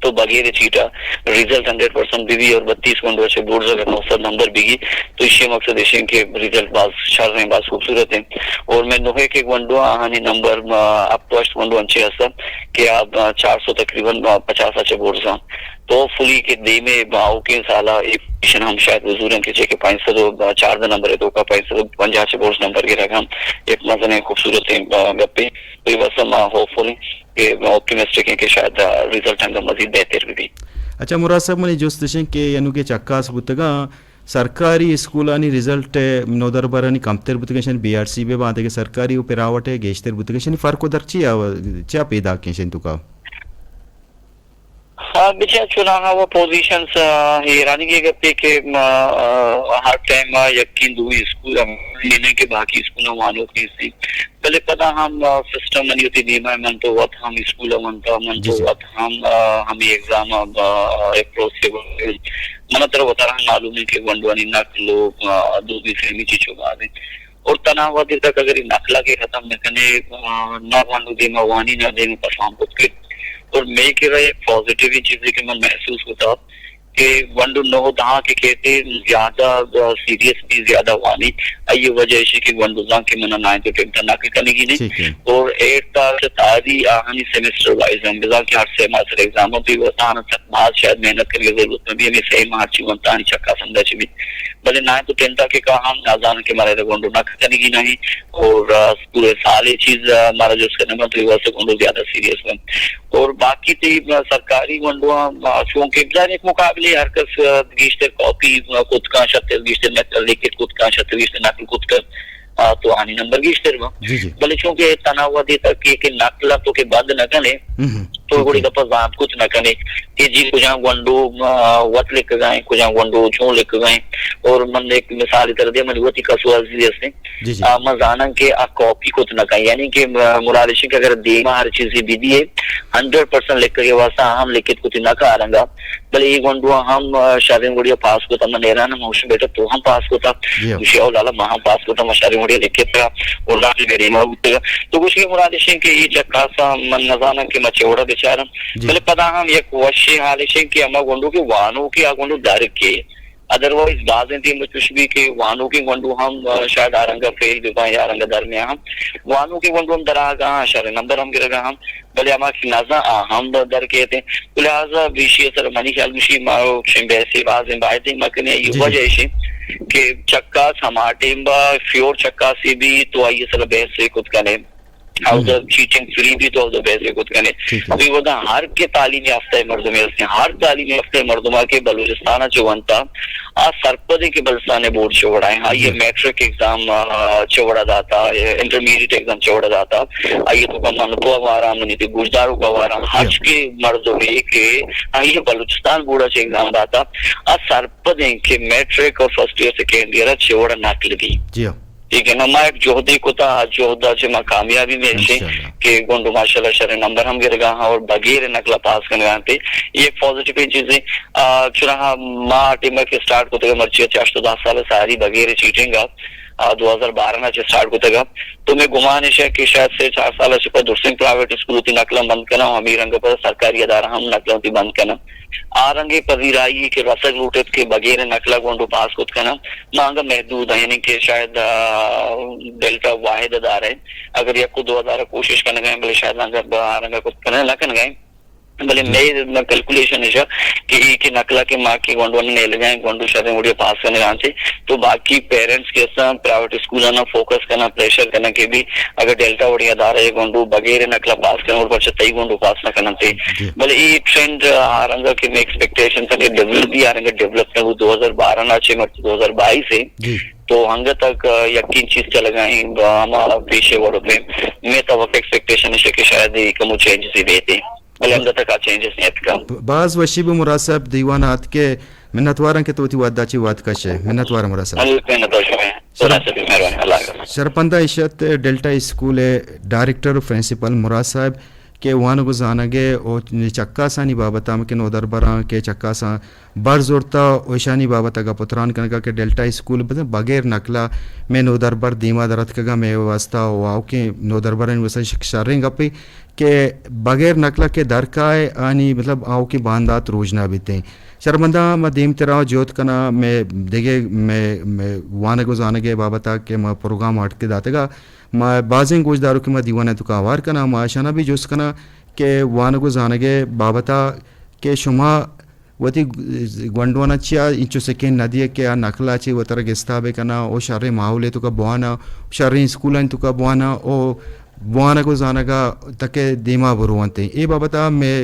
تو بغیر چیٹا رزلٹ ہنڈریڈ پرسنٹ بہ بی اور بتیس گونڈو چہ بورڈز اگر نو سد نمبر بگی، تو ایشی مقصد ایش کہ رزلٹ باز شر ہیں، باز خوبصورت ہیں۔ اور میں نوہے کہ گونڈو آہانی نمبر، آ، اپ تو ہشت گونڈو انچے ہستا کہ آ، آ، چار سو تقریباً، آ، پچاس آ چہ بورڈز ہیں۔ تو ہوپ فلی کہ دیمے آؤکیں سالا ایشن ہم شاید حضور ہیں کہ چہ کہ پانچ سد و چاردہ نمبر ہے، تو کا پانچ سد و پنجاہ چہ بورڈز نمبر گرگ ہم ایک مزنیں خوبصورت، آ، گپے۔ تو یہ واسطہ ما ہوپ فل ہیں کہ آپٹیمسٹک ہیں کہ شاید، آ، رزلٹ ہنگا مزید بہتر بہ بی۔ اچھا مراد صاحب، منی جست اش انت کہ انو کہ چکاس بوتگاں، سرکاری اسکولانی رزلٹ نودربرانی کمتر بوتگاں، شن بی آر سی بہ باں، دگہ سرکاری و پراوٹ گیشتر بوتگاں، شنی فرق و در چیا، چیا پیداک ہیں شن توکا؟ آ، بچار چوناہا و پوزیشنز، آ، حیرانی کی گپے کہ، آ، آ، ہر ٹائم آ یکین دوئی اسکول ہم، یعنی کہ باقی اسکول وانوک نیستی۔ بلے پدا ہم، آ، سسٹم منی وتی دیما ہے، من تو وت ہم اسکول ء ونتا، من جی، تو جی۔ وت ہم، آ، ہمیں ایگزام ء، آ، اپروچ کے من تر وتارا ہم معلوم ہے کہ گونڈوانی نقل و، آ، دو بی فہمی چی چو بازیں۔ اور تنا وتی تک اگر یہ نقلہ کے ختم نہ کنے، آ، نہ گونڈو دیما وانی نہ دیما پرفارم کت کے۔ اور میں کہ رہا ایک پازیٹیو چیزیں کہ من محسوس ہوتا، کہ گونڈو نو دہاں کہ کہتے زیادہ، آ، سیریس بی، زیادہ وانی۔ آئی وجہ ایشی کہ گونڈو زان کہ منا نائنتھ و ٹینتھ نقل کنگی نہیں۔ ٹھیک ہے۔ اور ایٹ تا چہ تاری آہانی سیمسٹر وائز ہم بزان کہ ہر سہ ماہ سر ایگزام ہم بھی وقت آنا سخت باز شاید محنت کرنے کی ضرورت میں بھی ہمیں سہ ماہ چی ونتا آنی چکا سمجھا چی بھی۔ بلے نائنتھ و ٹینتھ کے کا ہم نہ زان کہ مارے گونڈو نقل کنگی نہیں۔ اور، آ، پورے سال یہ چیز، آ، مارا جس کرنے بنت، تو یہ واسطے گونڈو زیادہ سیریس بنت۔ اور باقی تئی، آ، سرکاری گونڈواں، آ، چونکہ بظاہر ایک مقابلے ہر کس، آ، گیشتر کاپی، آ، کت کن، شتر گیشتر نقل لکھت کت کن، شتر گیشتر نقل کت کن، آ، تو آنی نمبر گیشتر بنت۔ جی، جی۔ بلے چونکہ تنا وھدے تک کہ، کہ نقل تو کہ بند نہ کنے، ہم، ہم۔ تو ٹھیک گڑی ہے۔ گپا زانت کت نہ کنے کہ جی کجام گونڈو، آ، وت لکھگا ہیں، کجام گونڈو چون لکھگا ہیں۔ اور من ایک مثال اتر دے، من وتی کسو عزیز ہستیں۔ جی، جی۔ آ، من زاناں کہ آ کاپی کت نہ کن، یعنی کہ، آ، مراد ایشی کہ اگر دیما ہر چیزی بدیے، ہنڈریڈ پرسنٹ لکھگے واسطہ ہم لکھت کتی نہ کارنگا، بلے یہ گونڈو ہم، آ، شریں وڑیا پاس کتا، من حیران ہم ہوش بیٹا تو ہم پاس کتا، جی ہاں۔ گوشی او لالا ما ہم پاس کتا، ما شریں وڑیا لکھتا، اور لاٹری میرے ما بوتگا۔ تو گوشی مراد ایشی کہ یہ چکاسا من نزاناں کہ ما چوڑا بچارم، جی۔ بلے پدا ہم یک وشیں حال ایشی کہ ہما گونڈو کہ وانو کہ آ گونڈو در کے ادروائز بازیں ٹیم چوش بی کہ وانوکیں گونڈو ہم، آ، شاید آ رنگا فیل بہ باں یا رنگا درمیان ہم۔ وانوکیں گونڈو ہم در آگا ہاں، شر نمبر ہم گرگا ہم، بلے ہما کہ نزاں آ ہم در کیت۔ تو لہذا بیشی اثر منی خیال گوشی ما شن بحثی بازیں بایدیں مکنے، یہ جی، جی۔ وجہ ایشی کہ چکاس ہما ٹیم با پیور چکاسی بی تو آئی سر بحث کت کنے۔ ہم۔ اودا چیٹنگ فری بی تو اودا بحث کت کنے۔ ٹھیک ہے۔ وی ودا ہر کے تعلیم یافتہ مردم ہستیں، ہر تعلیم یافتہ مردم کے بلوچستان چہ ونتا، آ سرپدیں کہ بلوچستان بورڈ چہ وڑا ہیں۔ آئی جی۔ میٹرک ایگزام، آ، چہ وڑا داتا، انٹرمیڈیٹ ایگزام چہ وڑا داتا، آئی تو کا منتو وارا منی تے گوشدارو کا وارا، جی۔ ہر کے مردم کے آئی بلوچستان بورڈ چہ ایگزام داتا، آ سرپدیں کہ میٹرک اور فرسٹ ایئر سیکنڈ ایئر چہ وڑا نقل بی۔ جی۔ ٹھیک ہے نا، ما ایک جہدے کتا، آ جہد چہ ما کامیابی میں ایشیں انشاءاللہ۔ کہ گونڈو ماشاءاللہ شر نمبر ہم گرگا ہاں اور بغیر نقل پاس کنگا تے۔ یہ ایک پازیٹیو چیزیں، آ، چوناہا ما ٹیم کے سٹارٹ کتگا مرچی چہ ہشت و دہ سال ساری بغیر چیٹنگ آ، آ، دو ہزار بارہ نا چہ سٹارٹ کتگا۔ تو میں گمان ہے کہ شاید سے چار سال چہ پہ درسیں پرائیویٹ اسکول تی نقل بند کنا، ہمیں رنگ پر سرکاری ادارہ ہم نقل تی بند کنا۔ آ رنگے پذیرائی کہ رسگ لوٹت کہ بغیر نقلہ گونڈو پاس کت کناں، ما انگا محدود ہیں، یعنی کہ شاید، آ، ڈیلٹا واحد ادارہ ہے۔ اگر یک و دو ادارہ کوشش کنگا ہیں، بلے شاید انگا با-، آ رنگا کت کنگا نہ کنگا ہیں۔ بلے جی۔ مئے کیلکولیشن ایشا کہ ای کہ نقلہ کہ ما کہ گونڈو نے لگائیں، گونڈو شریں وڑیا پاس کنگا انتے، تو باقی پیرنٹس کہ اساں پرائیویٹ اسکول نا فوکس کنا، پریشر کنا کہ بھی اگر ڈیلٹا وڑیں ادارہ ء گونڈو بغیر نقل ء پاس کنن اور پرچہ تئی گونڈو پاس نہ کنن تے۔ جی۔ بلے اے ٹرینڈ آ رنگ ء کہ میں ایکسپیکٹیشن تھا کہ ڈیولپ بھی آ رنگ ء ڈیولپ نہ ہو، دو ہزار بارہ نا چے مرچی دو ہزار بائیس ہے۔ جی۔ تو ہنگا تک، آ، یقین چیز چلگا ہیں، آ، ہما پیشے وڑ پہ میں توقع ایکسپیکٹیشن ہے کہ شاید یہ کمو چینجز ہی بیتے۔ بلے ہنگا تک آ چینجز نہیں اتکا۔ ب-، باز وشی بہ مراد صاحب دیوان آت کے منتواراں کہ تو وتی وھد ء چہ وھد کش ئے۔ منتوار مراد صاحب۔ اللہ منت وار شمئے۔ سر-، خدا حافظ، مہربانی، اللہ حافظ۔ سرپنداں ایش ات ڈیلٹا اسکول ء ڈائریکٹر و پرنسپل مراد صاحب کہ وانگ و زانگ ء و چکاسانی بابت ء ہم کہ نودربراں کہ چکاساں بر زرتا و ایشانی بابت ء گپ و تران کنگا کہ ڈیلٹا اسکول بزاں بغیر نقل ء مئے نودربر دیما در اتکگاں، مئے واسطہ و آؤکیں نودربرانی واسطہ شک شریں گپے۔ کہ بغیر نقل ءَ کہ درکائے آنی مطلب آؤکیں باندات روژنا بیتیں۔ شرمندہ ما دیمترا جہد کناں، مئے دگہ مئے، مئے وانگ و زانگ ءِ بابت ءَ کہ ما پروگرام اٹک داتگ ءَ، ما بازیں گوشداروکے ما دیوان ءِ توکا ہوار کناں، ما اشانا بھی جست کناں کہ وانگ و زانگ ءِ بابت ءَ کہ شما وتی گونڈوانا چیا انچو سکین نہ دیئے کہ آ نقل ءَ چہ وترا گستا بہ کناں او شریں ماحولے توکا بواناں، شریں اسکولانی توکا بواناں او وانگ و زانگ ءَ تک ءَ دیما برو انت۔ اے بابت ءَ مئے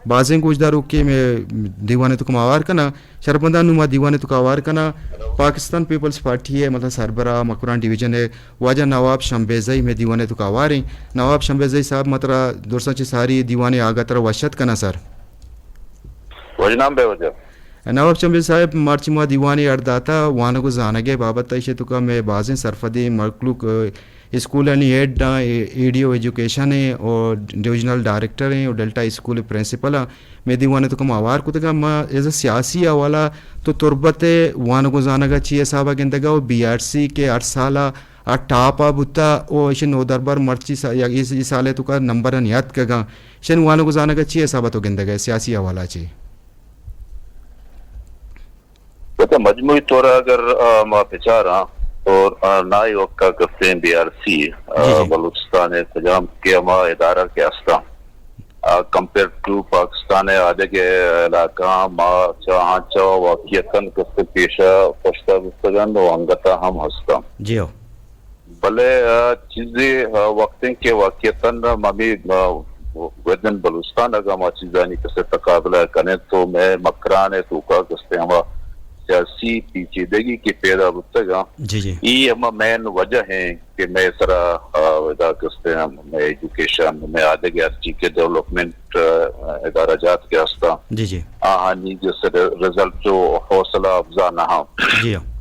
بازیں گوشداروکے مئے دیوان ءِ توکا ما ہوار کناں۔ شرپمنداں نوں ما دیوان ءِ توکا ہوار کناں پاکستان پیپلز پارٹی ءِ مطلب سربراہ مکران ڈویژن ءِ واجہ نواب شمبیزئی مئے دیوان ءِ توکا ہواریں۔ نواب شمبیزئی صاحب، ما ترا درساں چہ ساری دیوان ءِ آگا ترا وش اتک کناں سر۔ وژنام بہ واجہ۔ نواب شمبیز صاحب، مرچی ما دیوانے اڈ داتا وانگ و زانگ ءِ بابت ءَ، ایشی توکا مئے بازیں سرپدیں مخلوق، ءَ، اسکولانی ہیڈ آں، اے، ای ڈی او ایجوکیشن ایں اور ڈویژنل ڈائریکٹر ایں اور ڈیلٹا اسکول پرنسپل آں۔ مئے دیوان ءِ توکا ما ہوار کتگاں، ما ایز اے سیاسی حوالہ تو تربت ءِ وانگ و زانگ ءَ چی حساب ءَ گندگا و بی آر سی کہ ہر سال ءَ آ ٹاپ ءَ بوتا او ایشی نودربر مرچی سا-، یا اے، اے سال ءِ توکا نمبر نیاتکگاں۔ ایشانی وانگ و زانگ ءَ چی حساب ءَ تو گندگ ءَ سیاسی حوالہ چی؟ پتہ مجموعی طور اگر، آ، ما بچاراں اور، آ، نائی وقت کا کستیں بی آر سی، آ، جی، جی۔ بلوچستان ءِ کجام کہ ہما ادارہ کہ ہستاں، آ، کمپیئر ٹو پاکستان ءِ آدگہ علاقہ ما چاہاں چا واقعیتاً کستیں پیشہ پشتا بستگن و انگتا ہم ہستاں۔ جی ہو۔ بلے، آ، چیزے، آ، وقتیں کہ واقعتاً ہمے، آ، ودن بلوچستان اگاں ما چیزانی کسے تقابلہ کنیں تو مئے مکران ءِ توکا کسے ہما سیاسی پیچیدگی کہ پیدا بوتگاں، جی، جی۔ ای ہما مین وجہ ہیں کہ مئے سرا، آ، ادا کسے ہم مئے ایجوکیشن، مئے آدگہ ہرچی کہ ڈیولپمنٹ، آ، ادارہ جات کہ ہستاں، جی، جی۔ آہانی جس رزلٹ و حوصلہ افزا نہ ہاں۔ جی ہاں۔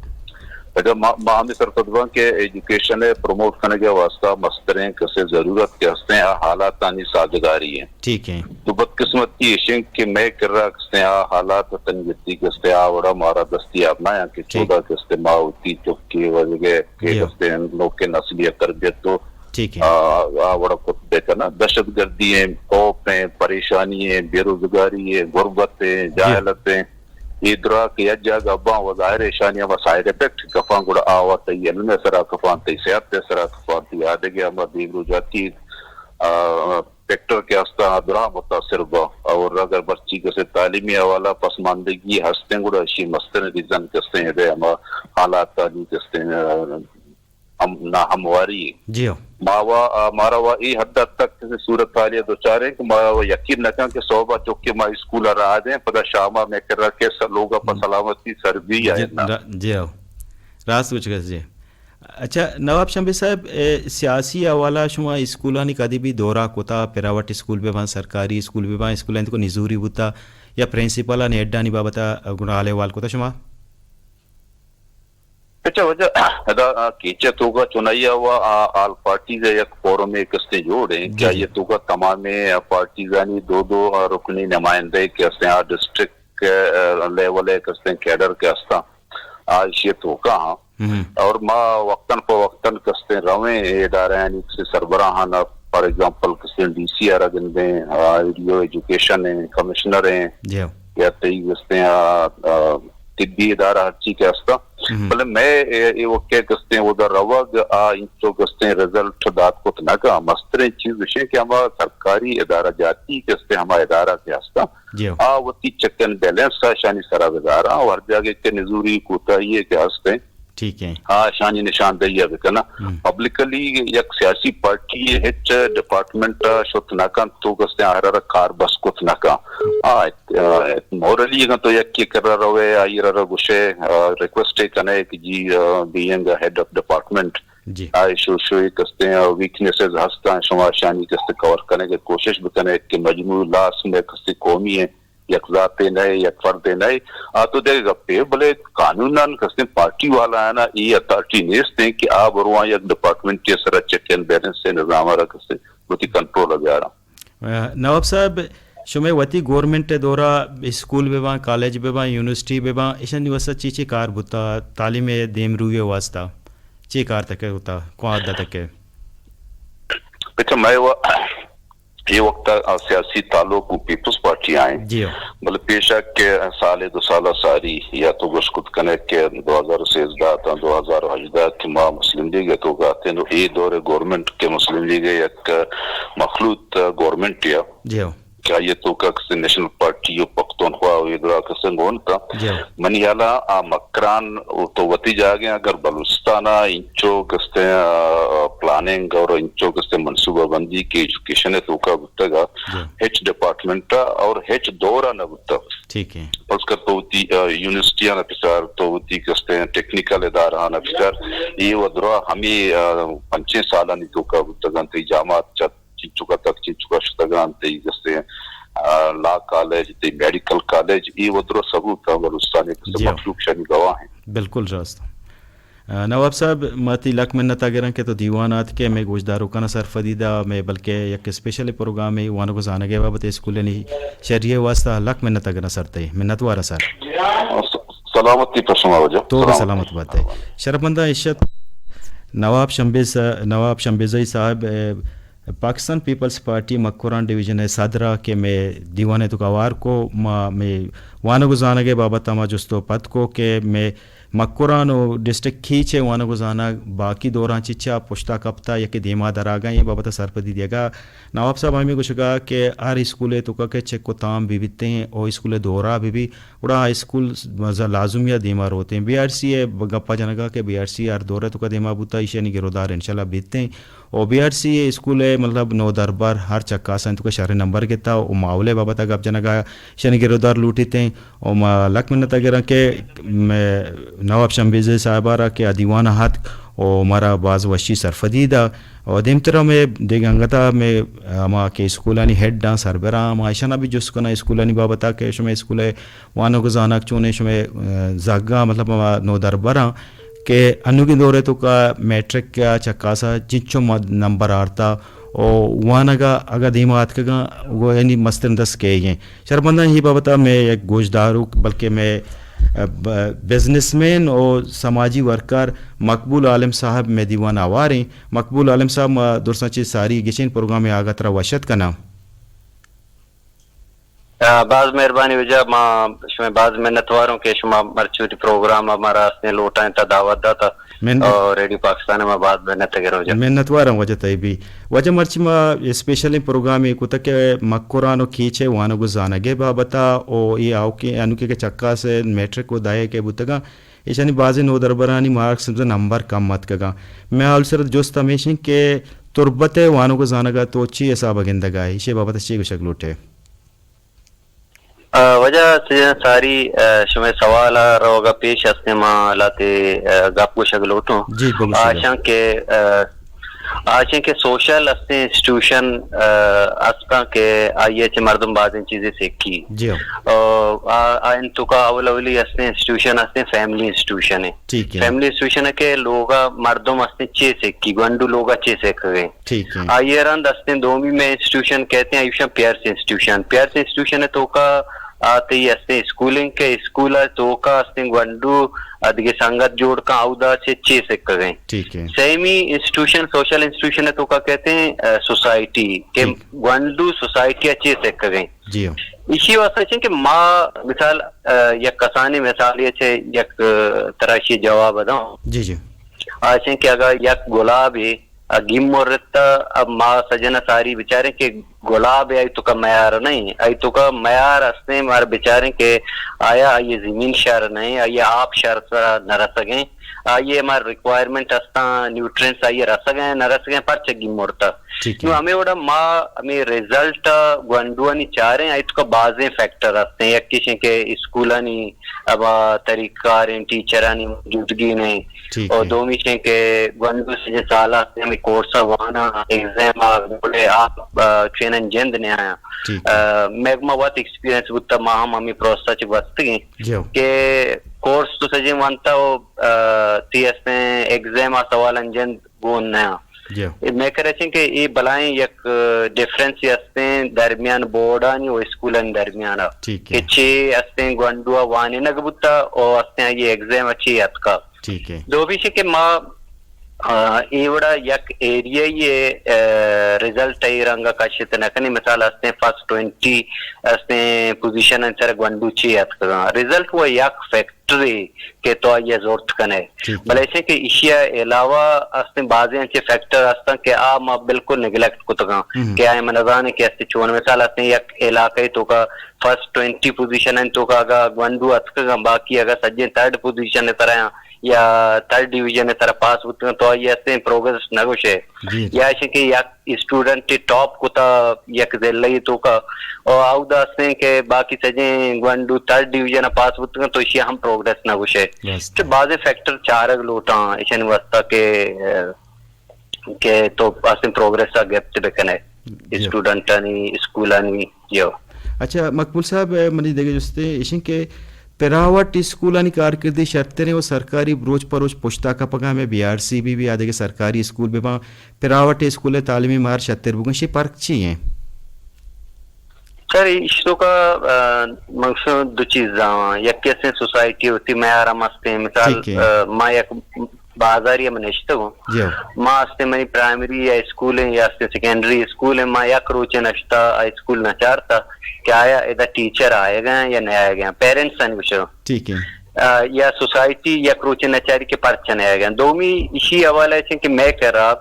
اگر ما، ما ہمیں سرپد باں کہ ایجوکیشن ءِ پروموٹ کنگ ءِ واسطہ مستریں کسے ضرورت کہ ہستیں آ حالاتانی سازگاری ہیں۔ ٹھیک ہیں۔ تو بدقسمتی ایشیں کہ مئے کرا کسے آ حالات تنگتی کسے آ وڑا مارا دستیاب نہ ہیں کہ ٹھیک۔ چودا کسے ما ہوتی چکی وجہ کہ جی۔ کسے نوکے نسلی تربیت تو ٹھیک ہے۔ آ، آ وڑا کت بہ کناں۔ دہشت گردی ہیں، خوف ہیں، پریشانی ہیں، بے روزگاری ہیں، غربت ہیں، جی۔ جاہلت ہیں۔ اے درا کہ یک جاگہ باں و ظاہر ایشانی ہما سائیڈ افیکٹ کفاں گڑا آ وت ای علم ءِ سرا کفاں، تئی صحت ءِ سرا کفاں، تئی آدگہ ہما دیمروجاتی، آ، فیکٹر کہ ہستاں آ درا متاثر باں۔ اور اگر مرچی کسے تعلیمی حوالہ پسماندگی ہستیں گڑا اشی مستریں ریزن کسے ہیں دے ہما حالات آنی کسے ہیں، آ، ہم، ناہمواری۔ جی ہو۔ ما وا، آ، مارا وا اے حد تک کسے صورتحالے دوچار ہیں کہ ما وا یقین نہ کن کہ صوبہ چکے ما اسکول ءَ راہ دیں، پدا شام ءَ مئے کرا کس لوگ ءَ پہ ہم۔ سلامتی سر بی یا جی، نہ۔ را-، جی ہو۔ راست گوشگ ءَ جی۔ اچھا، نواب شمبے صاحب، اے، سیاسی حوالہ شما اسکولانی کدی بھی دورہ کتا، پرائیویٹ اسکول بہ باں، سرکاری اسکول بہ باں، اسکولانی توکا نزوری بوتا یا پرنسپلانی ہیڈانی بابت ءَ گڑا حال احوال کتا شما؟ اچھا، واجہ، ادا، آ، کیچ ءِ توکا چنائی ءَ وا، آ، آل پارٹیز ءِ یک فورمے کسے جوڑ ایں کہ جی، جی۔ آئی ءِ توکا تمامیں، آ، پارٹیزانی دو دو، آ، رکنی نمائندہ کہ ہستیں، آ ڈسٹرکٹ، آ، لیول ءِ کسے کیڈر کہ ہستاں، آ ایشی ءِ توکا ہاں۔ ہم۔ اور ما وقتاً فوقتاً کسے رویں اے ادارہانی کسے سربراہان، فار ایگزامپل کسے ڈی سی ءَ را گندیں، آ، ای ڈی او ایجوکیشن ایں، کمشنر ایں، جی۔ یا تئی کسے، آ، آ، طبی ادارہ ہرچی کہ ہستاں۔ ہم۔ بلے مئے اے، اے وقت ءَ کستیں اودا روگ آ انچو کستیں رزلٹ دات کت نہ کن۔ مستریں چیز اشیں کہ ہما سرکاری ادارہ جاتی کستیں ہما ادارہ کہ ہستاں، جی ہو۔ آ وتی چیک اینڈ بیلنس ءَ اشانی سرا بداراں، و ہر جاگہ کہ نزوری کوتاہی ءَ کہ ہستیں، ٹھیک ہے۔ آ اشانی نشاندہی ءَ بکناں۔ ہم۔ پبلکلی یک سیاسی پارٹی ہچ ڈپارٹمنٹ ءَ شت نہ کنت تو کستیں آہر ءَ را کار بس کت نہ کن۔ آ، آ، مورلی اگاں تو یکے کرا روئے، آئی را را گوشے، آ، ریکویسٹ ءَ کنے کہ جی، آ، بینگ اے ہیڈ آف ڈپارٹمنٹ، جی۔ آ، شو، شو یک کستیں، آ، ویکنیسز ہستاں، شما اشانی کستیں کور کنگ ءِ کوشش بکنے کہ مجموعی لاس میں کستیں قومی ہیں، یک ذاتے نہ، یک فردے نہ، آ تو دگہ گپے، بلے قانوناً کستیں پارٹی والا ہے نا، اے اتھارٹی نیست ہیں کہ آ برواں یک ڈپارٹمنٹ کے سرا چیک اینڈ بیلنس سے نظام را کستیں وتی کنٹرول ءَ بیاراں۔ آ، نواب صاحب، شمئے وتی گورنمنٹ ءِ دورا اسکول بہ باں، کالج بہ باں، یونیورسٹی بہ باں، ایشانی واسطہ چی چی کار بوتا؟ تعلیم ءِ دیمروی ءِ واسطہ چی کار تک ءَ بوتا؟ کواں حد تک ءَ؟ اچھا، مئے وا-، اے وقت ءَ سیاسی تعلق گوں پیپلز پارٹی ءَ ایں۔ جی ہو۔ بلے پیش ءَ کہ سالے دو سال ءَ ساری یا تو گوشت کت کنے کہ دو ہزار و سیزدہ تا دو ہزار و ہژدہ کہ ما مسلم لیگ ءِ توکا اتیں، نو اے دور ءِ گورنمنٹ کہ مسلم لیگ ءِ یک مخلوط گورنمنٹ یا جی ہو۔ کہ آئی ءِ توکا کسے نیشنل پارٹی و پختونخوا و اے درا کسے گون تا۔ جی ہو۔ منی ہیالا آ مکران تو وتی جاگہ اگر بلوچستان ءَ انچو کسے، آ، پلاننگ اور انچو کسے منصوبہ بندی کہ ایجوکیشن ءِ توکا بوتگ ءَ جی۔ ہچ ڈپارٹمنٹ ءَ اور ہچ دور ءَ نہ بوتگ۔ ٹھیک ہے۔ فرض کر تو وتی، آ، یونیورسٹی ءَ نہ بچار، تو وتی کسے ٹیکنیکل ادارہ ءَ نہ بچار، اے ودرا ہمے، آ، پنچیں سالانی توکا بوتگ انت، تئی جامعات چت چنچکا تک چنچکا شتگ انت، تئی کسے، آ، لا کالج، تئی میڈیکل کالج، اے ودرا ثبوت انت، بلوچستان ءِ کسے جی ہو۔ مخلوق شانی گواہ انت۔ بالکل راست۔ آ، نواب صاحب، ما تئی لک منت ءَ گراں کہ تو دیوان ءَ آتکے، مئے گوشداروکاں سرپدی دا، مئے بلکہ یک اسپیشل پروگرامے وانگ و زانگ ءِ بابت ءَ اسکولانی شری ءِ واسطہ، لک منت ءَ گراں سر تئی، منتوار آں سر۔ سلامتی پہ شما واجہ۔ تو بھی سلامت۔ سلامت بات ئے۔ شرپمنداں، اشت نواب شمبیز، نواب شمبیزئی صاحب، اے، پاکستان پیپلز پارٹی مکران ڈویژن ءِ صدر ءَ کہ مئے دیوان ءِ توکا ہوار کو، ما مئے وانگ و زانگ ءِ بابت ءَ ما جست و پد کو کہ مئے مکران و ڈسٹرکٹ کیچ ءِ وانگ و زانگ باقی دوراں چچا پشتا کپتا یا کہ دیما دراگاں، اے بابت ءَ سرپدی دیگا۔ نواب صاحب ہمے گوشگا کہ ہر اسکول ءِ توکا کہ چک و تام بہ بیتیں او اسکول ءِ دورا بہ بی، گڑا آ اسکول ز-، لازمی ءَ دیما روتیں۔ بی آر سی ءِ گپا جنگا کہ بی آر سی ہر دور ءِ توکا دیما بوتا، ایشانی گرودار انشاءاللہ بیتیں۔ او بی آر سی ءِ اسکول ءِ مطلب نودربر ہر چکاسانی توکا شریں نمبر گتا، او ماحول ءِ بابت ءَ گپ جنگا ایشانی گرودار لوٹیتیں۔ او ما لک منت ءَ گراں کہ مئے نواب شمبیزئی صاحب ءَ را کہ آ دیوان ءَ اتک او مارا باز وشی سرپدی دا۔ او دیمترا مئے دگہ انگتا مئے ہما کہ اسکولانی ہیڈ آں، سربراہ آں، ما ایشانا بھی جست کناں اسکولانی بابت ءَ کہ شمئے اسکول ءِ وانگ و زانگ چونیں، شمئے، آ، زھگاں، مطلب ہما نودربراں کہ انوگیں دور ءِ توکا میٹرک ءَ چکاسا چنچو ما-، نمبر آرتا او وانگ ءَ اگاں دیما آتکگاں، گوں یعنی مستریں دست کئیگ ایں۔ شرپمنداں، اے بابت ءَ مئے یک گوشداروک بلکہ مئے، ا، ب-، بزنس مین او سماجی ورکر مقبول عالم صاحب مئے دیوان ءَ ہوار ایں۔ مقبول عالم صاحب، ما درساں چہ ساری گچین پروگرام ءِ آگا ترا وش اتک کناں۔ آ، باز مہربانی واجہ، ما شمئے باز منتوار اوں کہ شما مرچی وتی پروگرام ءَ مارا استیں لوٹائینتا، دعوت داتا۔ من او ریڈیو پاکستان ءَ ما باز منت گراں واجہ۔ منتوار آں واجہ تئی بھی۔ واجہ مرچی ما اسپیشلیں پروگرامے کتگ کہ مکران و کیچ ءِ وانگ و زانگ ءِ بابت ءَ او اے آؤکیں انوکیں کہ چکاس میٹرک و دائیگ ءَ بوتگاں، ایشانی بازیں نودربرانی مارکس نمبر کم اتکگاں۔ مئے حال سر جست ہمیش انت کہ تربت ءِ وانگ و زانگ ءَ تو چی حساب ءَ گندگ ءَ ئے؟ ایشی بابت ءَ چی گوشگ لوٹ ئے؟ آ، واجہ سجن ساری، آ، شمئے سوال ءَ روگ ءَ پیش استیں ما لہتے، آ، گپ گوشگ لوٹوں۔ جی، بگوشیت۔ آشاں کہ، آ، آشاں کہ سوشل استیں انسٹیٹیوشن، آ، استاں کہ آئی ءَ چہ مردم بازیں چیزے سکی۔ جی ہاں۔ آ، آ، آ انتوکا اول اولی استیں انسٹیٹیوشن استیں فیملی انسٹیٹیوشن ہے۔ ٹھیک ہے۔ فیملی انسٹیٹیوشن ہے کہ لوگا مردم استیں چے سکی، گونڈو لوگا چے سکگیں۔ ٹھیک ہے۔ آئی ءَ رند استیں دومی مئے انسٹیٹیوشن کہتے ہیں، ایشاں پیئرس انسٹیٹیوشن۔ پیئرس انسٹیٹیوشن ءِ توکا آ تئی استیں اسکول انت کہ اسکول ءِ توکا استیں گونڈو ءَ دگہ سنگت جوڑ کن، اودا چہ چے سکگیں۔ ٹھیک ہے۔ سیمی انسٹیٹیوشن، سوشل انسٹیٹیوشن ءِ توکا کہتے ہیں، آ، سوسائٹی، کہ ٹھیک۔ گونڈو سوسائٹی ءَ چے سکگیں۔ جی ہاں۔ ایشی واسطہ چین کہ ما مثال، آ، یک کسانی مثال یہ چہ یک، آ، ترا ایشی جواب داں۔ جی، جی۔ آ چین کہ اگر یک گلابے ءَ گیمرتا، اب ما سجن ءَ ساری بچاریں کہ گلاب ءِ آئی توکا میار نہیں، آئی توکا میار استیں، مار بچاریں کہ آیا آئی زمین شر نہیں، آئی آپ شر سرا نہ رسگیں، آئی ہما ریکوائرمنٹ استاں، نیوٹرینٹس آئی رسگیں نہ رسگیں، پرچہ گیمرتا۔ ٹھیک ہے۔ نو ہمیں وڑا ما ہمیں ریزلٹ گونڈوانی چاریں، آئی توکا بازیں فیکٹر استیں، یکیش کہ اسکولانی ہما طریقہ کاریں، ٹیچرانی موجودگی نہیں۔ ٹھیک اور ہے۔ دومی چین کہ گونڈو سجیں سال ہمیں کورس وانا، ایگزام آ، بولے آپ، آ، چینن جند نے آیا۔ ٹھیک ہے۔ آ، میگما وت ایکسپیرینس بوتا، ما ہم ہمیں پروسیس چ گوستگیں جی ہو۔ کہ کورس تو سجیں وانتا و، آ، تی استیں ایگزام آ سوال انجند گون نیا۔ جی۔ اے مئے کرا چین کہ اے بلائیں یک، آ، ڈفرنس استیں درمیان بورڈانی و اسکولانی درمیان ءَ۔ ٹھیک ہے۔ کہ چے استیں گونڈو ءَ وانینگ بوتا و استیں آئی ایگزام ءَ چے اتکا۔ ٹھیک ہے۔ دومی چی کہ ما آ، اے وڑا یک ایریا ءِ، آ، رزلٹ ءِ رنگ ءَ کشت نہ کنی۔ مثال استیں فرسٹ ٹوئنٹی استیں پوزیشن ءِ سر گونڈو چے اتکگاں۔ رزلٹ وہ یک فیکٹرے کہ تو آئی ءَ زرت کنے۔ ٹھیک ہے۔ بلے ایشی کہ ایشی ءَ علاوہ استیں بازیں انچیں فیکٹر استاں کہ آ ما بالکل نیگلیکٹ کتگاں ہم۔ کہ آئی ما نزانے کہ استیں چون۔ مثال استیں یک علاقہ ءِ توکا فرسٹ ٹوئنٹی پوزیشن ءِ توکا اگا گونڈو اتکگاں، باقی اگا سجیں تھرڈ پوزیشن ءِ سرا یا تھرڈ ڈویژن ءِ سرا پاس بوتگاں تو آئی استیں پروگرس نہ گوشے۔ جی، جی۔ یا ایشی کہ یک اسٹوڈنٹ ٹاپ کتا یک ضلع ءِ توکا، او اودا استیں کہ باقی سجیں گونڈو تھرڈ ڈویژن ءَ پاس بوتگاں تو ایشی ہم پروگرس نہ گوشے۔ راست۔ تو بازیں فیکٹر چارگ لوٹاں ایشانی واسطہ کہ، کہ تو استیں پروگرس ءَ گپت بکنے۔ جی۔ اسٹوڈنٹانی، اسکولانی، جی۔ اچھا، مقبول صاحب، منی دگہ جستے ایشیں کہ پرائیویٹ اسکولانی کارکردی شرتریں و سرکاری روچ پہ روچ پشتا کپگا، ہمیں بی آر سی بی بی آ دگہ سرکاری اسکول بباں، پرائیویٹ اسکول تعلیمی معیار شرتر بگن، شی پرک چی ہیں؟ سر، ایشی توکا، آ، من گوشاں دو چیز زاناں۔ یکے استیں سوسائٹی وتی معیار ہم استیں۔ مثال، ٹھیک ہے۔ آ، ما یک بازاری ہم نشتگوں۔ جی ہو۔ ما استیں منی پرائمری یا اسکول ہیں یا استیں سیکنڈری اسکول ہیں، ما یک روچے نشتا، آ اسکول نچارتا کہ آیا ادا ٹیچر آئے گئے ہیں یا نہیں آئے گئے ہیں۔ پیرنٹس ہیں گوشو۔ ٹھیک ہے۔ آ، یا سوسائٹی یک روچے نچاری کہ پرچہ نہیں آئے گئے ہیں۔ دومی اسی حوالے سے کہ میں کہہ رہا،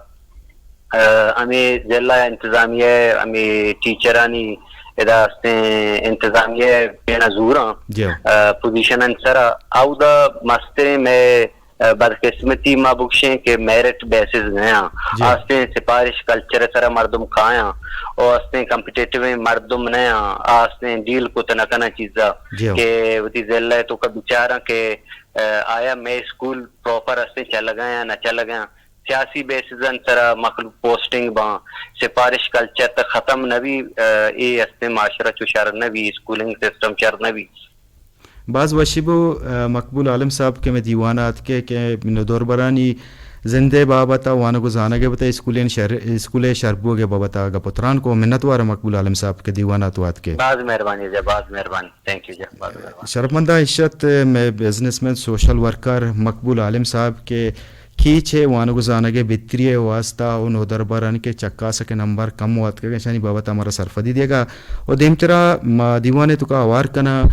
آ، ہمیں ضلع انتظامیہ، ہمیں ٹیچرانی ادا استیں انتظامیہ پینا زوراں، جی۔ آ، پوزیشن ان سرا اودا مستریں میں، آ، بدقسمتی ما بگشیں کہ میرٹ بیسز نیاں۔ جی۔ آستیں سفارش کلچر سرا مردم کایاں، او استیں کمپیٹیٹو مردم نیاں، آستیں ڈیل کت نہ کناں چیزا جی۔ کہ وتی ضلع توکا بچاراں کہ، آ، آیا میں اسکول پراپر استیں چلگا یا نہ چلگا۔ سیاسی بیسز ان سرا مخلوق پوسٹنگ باں، سفارش کلچر تہ ختم نہ بی، آ، اے استیں معاشرہ چو شر نہ بی، اسکولنگ سسٹم شر نہ بی۔ باز وشی بو، آ، مقبول عالم صاحب کہ میں دیوان آتکے کہ من دوربرانی زندے بابت، وانگ و زانگ بابت، اسکولین شر، اسکول شر بوگ بابت گپ و تران کو۔ منت وار مقبول عالم صاحب کہ دیوان آتکے۔ باز مہربانی جی، باز مہربانی۔ تھینک یو جی، باز مہربانی۔ شرفمنداں اشت میں بزنس مین سوشل ورکر مقبول عالم صاحب کہ کیچ ء وانگ و زانگ ء بہتری ء واستہ و نودربرانی کہ چکاسک ء نمبر کم و اتکگ، اشانی بابت ء مارا سرپدی دیگ ء و دیمترا ما دیوان ء توکا ہوار کناں،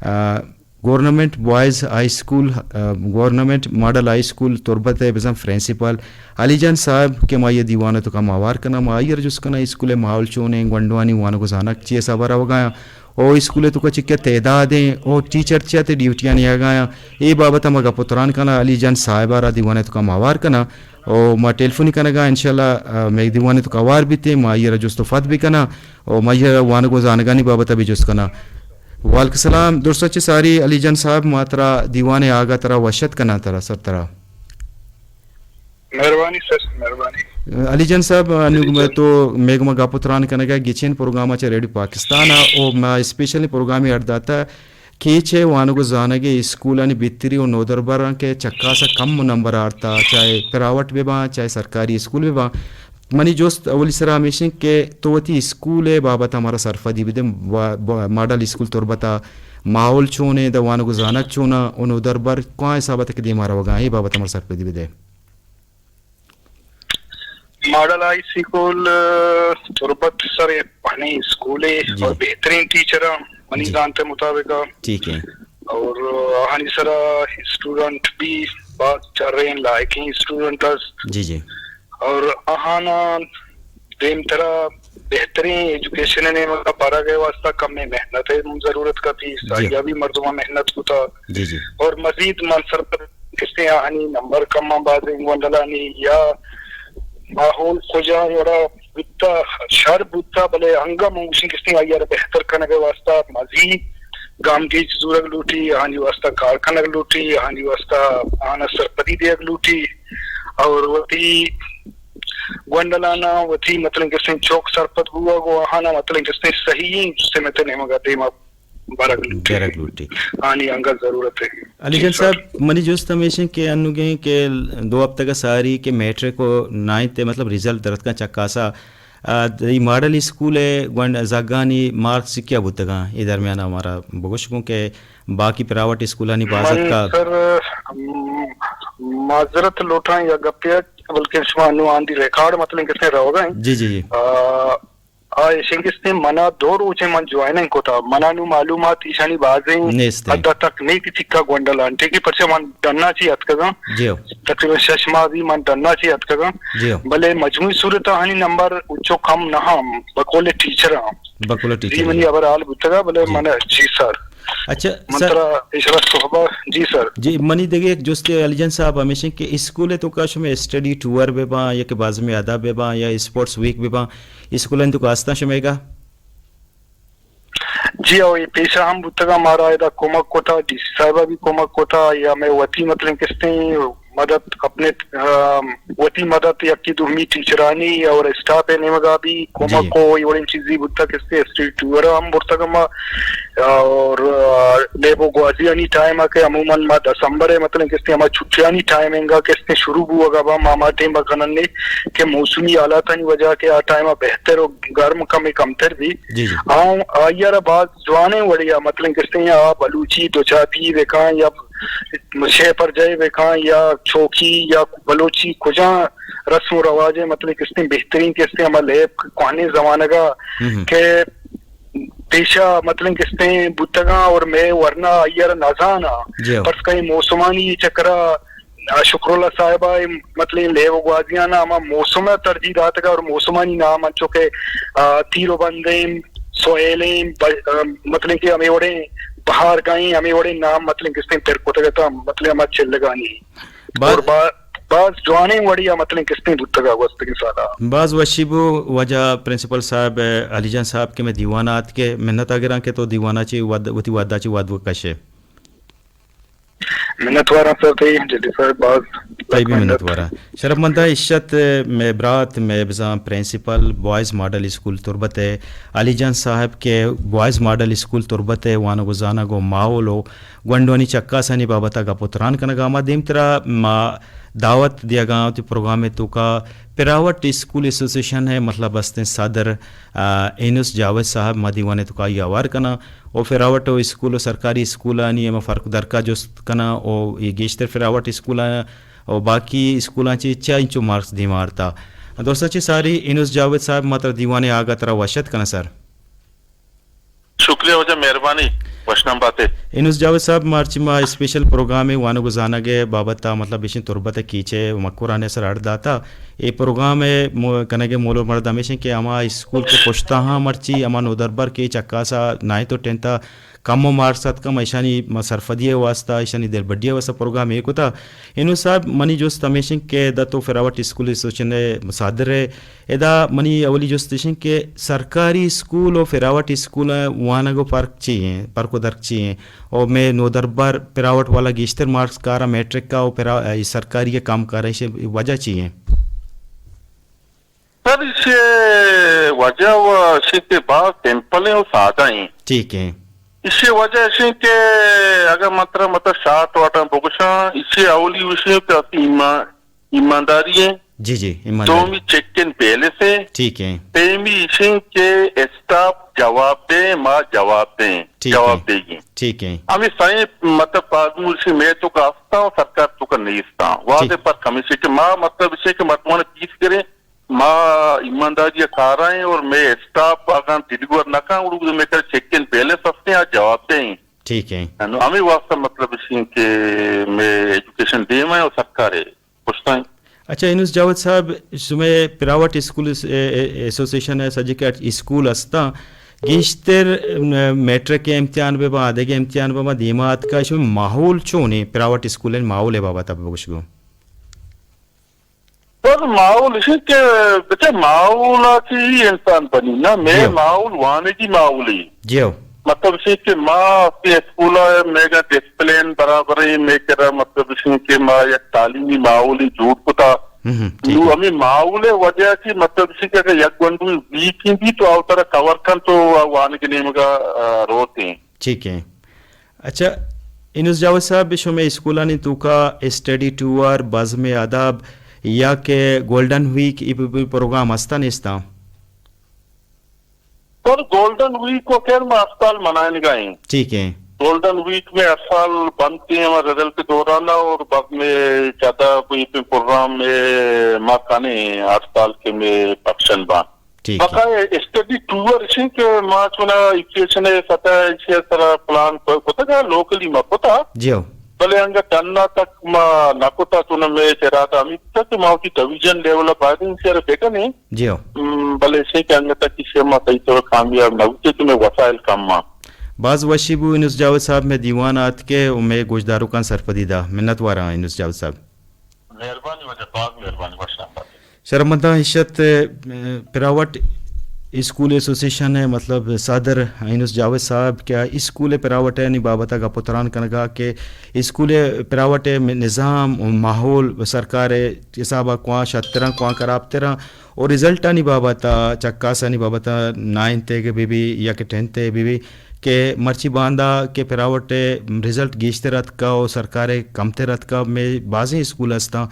آ، گورنمنٹ بوائز ہائی اسکول، آ، گورنمنٹ ماڈل ہائی اسکول تربت ء بزاں پرنسپل علی جان صاحب کہ ما یہ دیوان ء توکا ما ہوار کناں، ما آئی ء را جست کناں اسکول ء ماحول چون ایں، گونڈوانی وانگ و زانگ چی حساب ء روگ ء آیاں۔ او اسکول ء توکا چکہ تعداد ایں، او ٹیچر چیا تے ڈیوٹیاں نیاگایاں، اے بابت ء ما گپ و تران کناں، علی جان صاحب ء را دیوان ء توکا ما ہوار کناں، او ما ٹیلیفونی کنگا انشاءاللہ، آ، مئے دیوان ء توکا ہوار بیتیں، ما آئی ء را جست و پد بکناں، او ما آئی ء را وانگ و زانگانی بابت ء بھی جست کناں۔ وعلیکم السلام، درست چہ ساری علی جان صاحب، ما ترا دیوان ء آگا ترا وشت کناں، ترا سر ترا۔ مہربانی سر، مہربانی۔ علی جان صاحب، انوگ میں تو میگما گپ و تران کنگا گچین پروگرام چہ ریڈیو پاکستان ء، او ما اسپیشل پروگرامی اڈ داتا کہ چہ وانگ و زانگ اسکولانی بہتری و نودربراں کہ چکاسا کم نمبر آرتا، چاہے پرائیویٹ بہ باں، چاہے سرکاری اسکول بہ باں۔ منی جست اولی سرا ہمیشیں کہ تو وتی اسکول بابت ہمارا سرفدی بدے، وا-، با-، ماڈل اسکول تربتا ماحول چونے، دا وانگ و زانگ چونا، و نودربر کواں حسابت کہ دیما روگا، اے بابت ہمارا سرفدی بدے۔ ماڈل ہائی سکول، آ، تربت سر پہنی اسکولے جی۔ اور بہترین ٹیچر ہیں، منی جی۔ زانتے مطابق۔ ٹھیک ہے۔ اور آہانی سرا اسٹوڈنٹ بھی بہت چرین لائقیں اسٹوڈنٹ است۔ جی، جی۔ اور آہانا دیم ترا بہترین ایجوکیشن نے مطلب پارا گئے واسطہ کم محنت ہے ضرورت کا تھی، جی۔ یا بھی مردمہ محنت کو تھا۔ جی، جی۔ اور مزید من سرپد کسے آہانی نمبر کم آں، بازیں گونڈلانی یا ماحول کجا وڑا بوتا، شر بوتا، بلے انگا من گوشیں کسے آئی ء را بہتر کنگ ء واسطہ مزید گامگیج زورگ لوٹی، آہانی واسطہ کار کنگ لوٹی، آہانی واسطہ آہانا سرپدی دیگ لوٹی اور وتی گونڈلانا وتی مطلب کسے چوک سرپد بوگ و آہانا مطلب کسے صحیح سمت نیمگا دیما برگ لوٹی۔ برگ لوٹی۔ آنی انگت ضرورت ہے۔ علی جی جان سر۔ صاحب، منی جست ہمیش انت کہ انوگیں کہ دو ہفتگ ساری کہ میٹرک و نائنتھ مطلب رزلٹ درتکاں چکاسا، آ، ای ماڈل اسکول ء گونڈ زگانی مارکس کیا بوتگاں؟ اے درمیان ہمارا بگوش گوں کہ باقی پرائیویٹ اسکولانی بازت من کا۔ سر، م-، معذرت لوٹاں یا گپے بلکہ شما نوں آن دی ریکارڈ مطلب کسے روگا ہیں۔ جی، جی، جی۔ آ، آ ایشیں کسے منا دو روچیں من جوائننگ کتا، منا نوں معلومات ایشانی بازیں نیست ہیں۔ حد تک نہیں کہ چکا گونڈل آن، ٹھیک ہے، پرچہ من ڈنا چی اتکگاں۔ جی ہو۔ تقریباً شش ماہ بھی من ڈنا چی اتکگاں۔ جی ہو۔ بلے مجموعی صورت آنی نمبر اچو کم نہ ہم، بقول ٹیچر ہم۔ بقول جی، ٹیچر منی ہم۔ خبر حال بوتگا، بلے جی۔ من، جی سر۔ اچھا، من سر۔ ترا اشرف صحبہ، جی سر۔ جی، منی دگہ یک جستے علی جان صاحب ہمیشیں کہ اسکول تو کا شمے اسٹڈی ٹور بہ باں یا کہ بازم ادب بہ باں یا اسپورٹس ویک بہ باں، اسکول تو کا استاں شمے گا؟ جی، او اے پیشہ ہم بوتگا، مارا ادا کمک کتا، ڈی سی صاحبہ بھی کمک کتا، یا میں وتی مطلب کستے مدد اپنے، آ، وتی مدد یکی دومی ٹیچرانی اور اسٹاف نیمگا بھی جی۔ کمک کو، یہ وڑیں چیزی بوتا کستے اسٹڈی ٹور ہم برتگا ما، اور، آ، لیب و گوازیانی ٹائم آ کہ عموماً ما دسمبر ہے مطلب کستے ہما چھٹیانی ٹائم انگا کستے شروع بوگا با ما، ما ٹائم با کنن نے کہ موسمی حالاتانی وجہ کہ آ ٹائم آ بہتر و گرم کم کمتر بھی۔ جی، جی۔ آؤں آئی ء را باز جوانیں وڑے ء مطلب کستے آ بلوچی دوچاپی بکاں یا شے پر جائے بکاں یا چوکی یا بلوچی کجا رسم و رواج ہے مطلب کستے بہترین کستے ہما لیب کوہنیں زمانگا ہم۔ کہ پیشا مطلب کستے بوتگاں اور میں ورنا آئی ء را نزاناں۔ جی ہو۔ پرس کہیں موسمانی چکرا آ، شکر اللہ صاحب ء مطلب لیب و گوازیان ء ہما موسم ء ترجیح داتگ اور موسمانی نام انچو کہ، آ، تیر و بندیں، سہیلیں، ب-، آ، مطلب کہ ہمے وڑیں بہارگاہیں، ہمے وڑیں نام مطلب کستیں پر کتگ ات، مطلب ہما چلگانی۔ باز اور با-، باز جوانیں وڑی ء مطلب کستیں بوتگ ء گوستگیں سال ء۔ باز وشی بو واجہ پرنسپل صاحب، علی جان صاحب کہ میں دیوان ء آتکے، منت ء گراں کہ تو دیوان ء چہ ود-، وتی وھد ء چہ ود کشے۔ منتواراں سر تئی، جلیل صاحب، باز تئی بھی منت۔ منتواراں۔ شرف مند ء عزت مئے برات، مئے بزاں پرنسپل بوائز ماڈل اسکول تربت ء علی جان صاحب کہ بوائز ماڈل اسکول تربت ء وانگ و زانگ و ماحول و گونڈوانی چکاسانی بابت ء گپ و تران کنگ ء ما دیمترا ما دعوت دیگاں وتی پروگرام ء توکا پرائیویٹ اسکول ایسوسیشن ء مطلب استیں صدر، آ، اینوس جاوید صاحب ما دیوان ء توکا آئی ہوار کناں۔ و پرائیویٹ و اسکول و سرکاری اسکولانی ہما فرق درکا جست کناں و اے گیشتر پرائیویٹ اسکولاں و باقی اسکولاں چہ چیا انچو مارکس دیما آرتا۔ دوستاں چہ ساری اینوس جاوید صاحب ما ترا دیوانے آگا ترا وش ات کناں سر۔ شکریہ واجہ، مہربانی، وشنام باتے۔ اینوس جاوید صاحب، مرچی ما اسپیشل پروگرام وانگ و زانگ بابت مطلب ایشیں تربت کیچے و مکران سر اڑ داتا۔ اے پروگرام ء مو-، کنگ ء مول و مرد ہمیش انت کہ ہما اسکول کہ پشتا ہاں مرچی ہما نودربر کہ چکاسا نائنتھ و ٹینتھ ء کم و مارکس اتکا، ما ایشانی ما سرفدی ء واسطہ، ایشانی دلبڈی ء واسطہ پروگرام اے کتا۔ اینو صاحب، منی جست ہمیش انت کہ دا تو پرائیویٹ اسکول ایسوسیشن ء صدر ء، ادا منی اولی جست ایش انت کہ سرکاری اسکول و پرائیویٹ اسکول ء وانگ و فرق چی ہیں، فرق و درک چی ہیں؟ او مئے نودربر پرائیویٹ والا گیشتر مارکس کارا میٹرک کا و پرا-، اے سرکاری ء کم کارا، ایشی وجہ چی ہیں؟ سر، ایشی وجہ و ایشی کہ باز سمپل ہیں و سادہ ہیں۔ ٹھیک ہیں۔ ایشی وجہ ایشی کہ اگر من ترا مطلب شارٹ واٹاں بگوشاں، ایشی اولی ایشی کہ اسی ایمان ایمانداری ہیں۔ جی، جی، ایمانداری۔ دومی چیک اینڈ بیلنس ہیں۔ ٹھیک ہیں۔ سیمی ایشیں کہ اسٹاف جواب دیں، ما جواب دیں، ٹھیک ہیں۔ جواب دیں۔ ٹھیک ہیں۔ ہمیں سائیں مطلب بازو سے میں تو کا آستا ہوں، سرکار تو کا نہیں آستا ہوں۔ واضح ٹھیک۔ فرق ہمیشہ کہ ما مطلب اسے کہ مردمان پیس کریں، ما ایمانداری کارا ہیں اور میں اسٹاف اگر ڈیلیور نہ کاں، اور میں کر چیک اینڈ بیلنس ہستے ہیں، جواب دیں۔ ٹھیک ہیں۔ ہمیں واسطہ مطلب اسے کہ میں ایجوکیشن دے میں اور سرکار ہے۔ پشتاں۔ اچھا، اینوس جاوید صاحب، شمئے پرائیویٹ اسکول اس-، اے-، اے-، ایسوسیشن ء سجکے اسکول استاں، گیشتر، م-، میٹرک ء امتحان بہ باں، آدگہ امتحان بہ باں، دیما آتکا، شمئے ماحول چون ایں؟ پرائیویٹ اسکولانی ماحول ء بابت ء بگوش گوں۔ بس ماحول اسی کہ بچہ ماحول آتی ہی انسان بنی نا، میں جی۔ ماحول وانگی ماحول ہی۔ جی ہو۔ مطلب اسی کہ ما اپنی اسکول ء میگا ڈسپلین برابر ہیں، میں کرا مطلب اسی کہ ما یک تعلیمی ماحول ہی جوڑ کتا۔ ہم، ہم، ٹھیک نو ہے۔ ہمیں ماحول وجہ سے مطلب اسی کہ اگر یک گونڈو ویک ہی بھی تو آؤ ترا کور کن تو وانگ نیمگا، آ، روت ہیں۔ ٹھیک ہے۔ اچھا، اینوس جاوید صاحب، شمئے اسکولانی توکا اسٹڈی ٹور، بزم ادب یا کہ گولڈن ویک، ای پ-، پ-، پروگرام ہستا نیستا؟ سر، گولڈن ویک و خیر ما ہفتال منائینگا ہیں۔ ٹھیک ہے۔ گولڈن ویک میں ہر سال بنتے ہیں ہمارے رزلٹ کے دوران، اور بعد میں زیادہ کوئی پروگرام میں ما کنے ہر سال کے میں فنکشن بان۔ ٹھیک ہے۔ بقایا اسٹڈی ٹور اسی کہ ما چونا ایجوکیشن سطح اسی طرح پلان کتگا، لوکلی ما کتا۔ جی ہو۔ بلے انگا ڈنا تک ما نہ کتا، چونا میں ارادہ ہمیں تک کہ ما وتی ڈویژن لیول باید ان سے بکنیں۔ جی ہو۔ ہم، بلے اسے کہ انگت ءَ کسے ما صحیح طور کامیاب نہ بوتے کہ مئے وسائل کم آں۔ باز وشی بو انس جاوید صاحب مئے دیوان ءَ آتکے و مئے گوشداروکاں سرپدی دا۔ منت واراں انس جاوید صاحب۔ مہربانی واجہ، باز مہربانی، وش آمد۔ شرمنداں اشت، ءَ، پرائیویٹ اسکول ایسوسی ایشن ءِ مطلب صدر انس جاوید صاحب کہ آ اسکول پرائیویٹ آنی بابت ءَ گپ و تران کنگا کہ اسکول پرائیویٹ ءِ نظام و ماحول سرکار ءِ حساب ءَ کواں شرتراں کواں خرابتراں و رزلٹانی بابت ءَ، چکاسانی بابت ءَ، نائنتھ ءِ بہ بی یا کہ ٹینتھ ءِ بہ بی کہ مرچی باندا کہ پرائیویٹ ءِ رزلٹ گیشتر اتکا و سرکار ءِ کمتر اتکا، مئے بازیں اسکول استاں،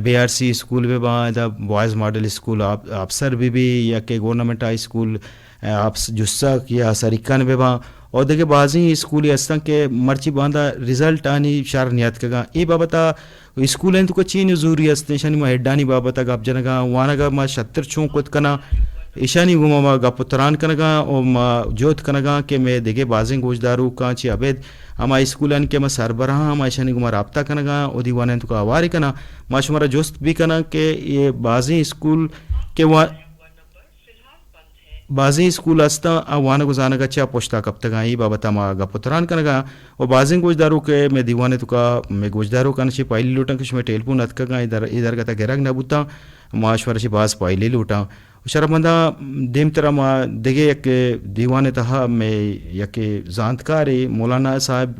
بی آر سی اسکول بہ باں، ادا بوائز ماڈل اسکول آپ-، آپسر بہ بی یا کہ گورنمنٹ ہائی اسکول، آپس جسک یا سریکان بہ باں، اور دگہ بازیں اسکولے استاں کہ مرچی باندا رزلٹ آنی شر نیاتکگاں۔ اے بابت ءَ اسکولانی توکا چی نزوری است، ایشانی ما ہیڈانی بابت ءَ گپ جنگاں، وانگ ءَ ما شتر چون کت کناں، ایشانی گوما ما گپ و تران کنگاں و ما جہد کنگاں کہ مئے دگہ بازیں گوشداروکاں چہ ابید ہما اسکولانی کہ ما سربراہاں، ما ایشانی گوما رابطہ کنگاں و دیوانانی توکا ہوارے کناں۔ ما شمارا جست بہ کناں کہ اے بازیں اسکول کہ وا-، بازیں اسکول استاں، آ وانگ و زانگ ءَ چہ پشتا کپتگاں، اے بابت ءَ ما گپ و تران کنگاں۔ و بازیں گوشداروک مئے دیوان ءِ توکا مئے گوشداروکانی چہ پہلی لوٹاں کہ شمئے ٹیلیفون اتکگاں، اے در-، اے درگت ءَ گرگ نہ بوتاں، ما شمارا چہ باز پہلی لوٹاں۔ و شرمنداں، دیمترا ما دگہ یک دیوان ءِ تہا مئے یک زانتکارے مولانا صاحب،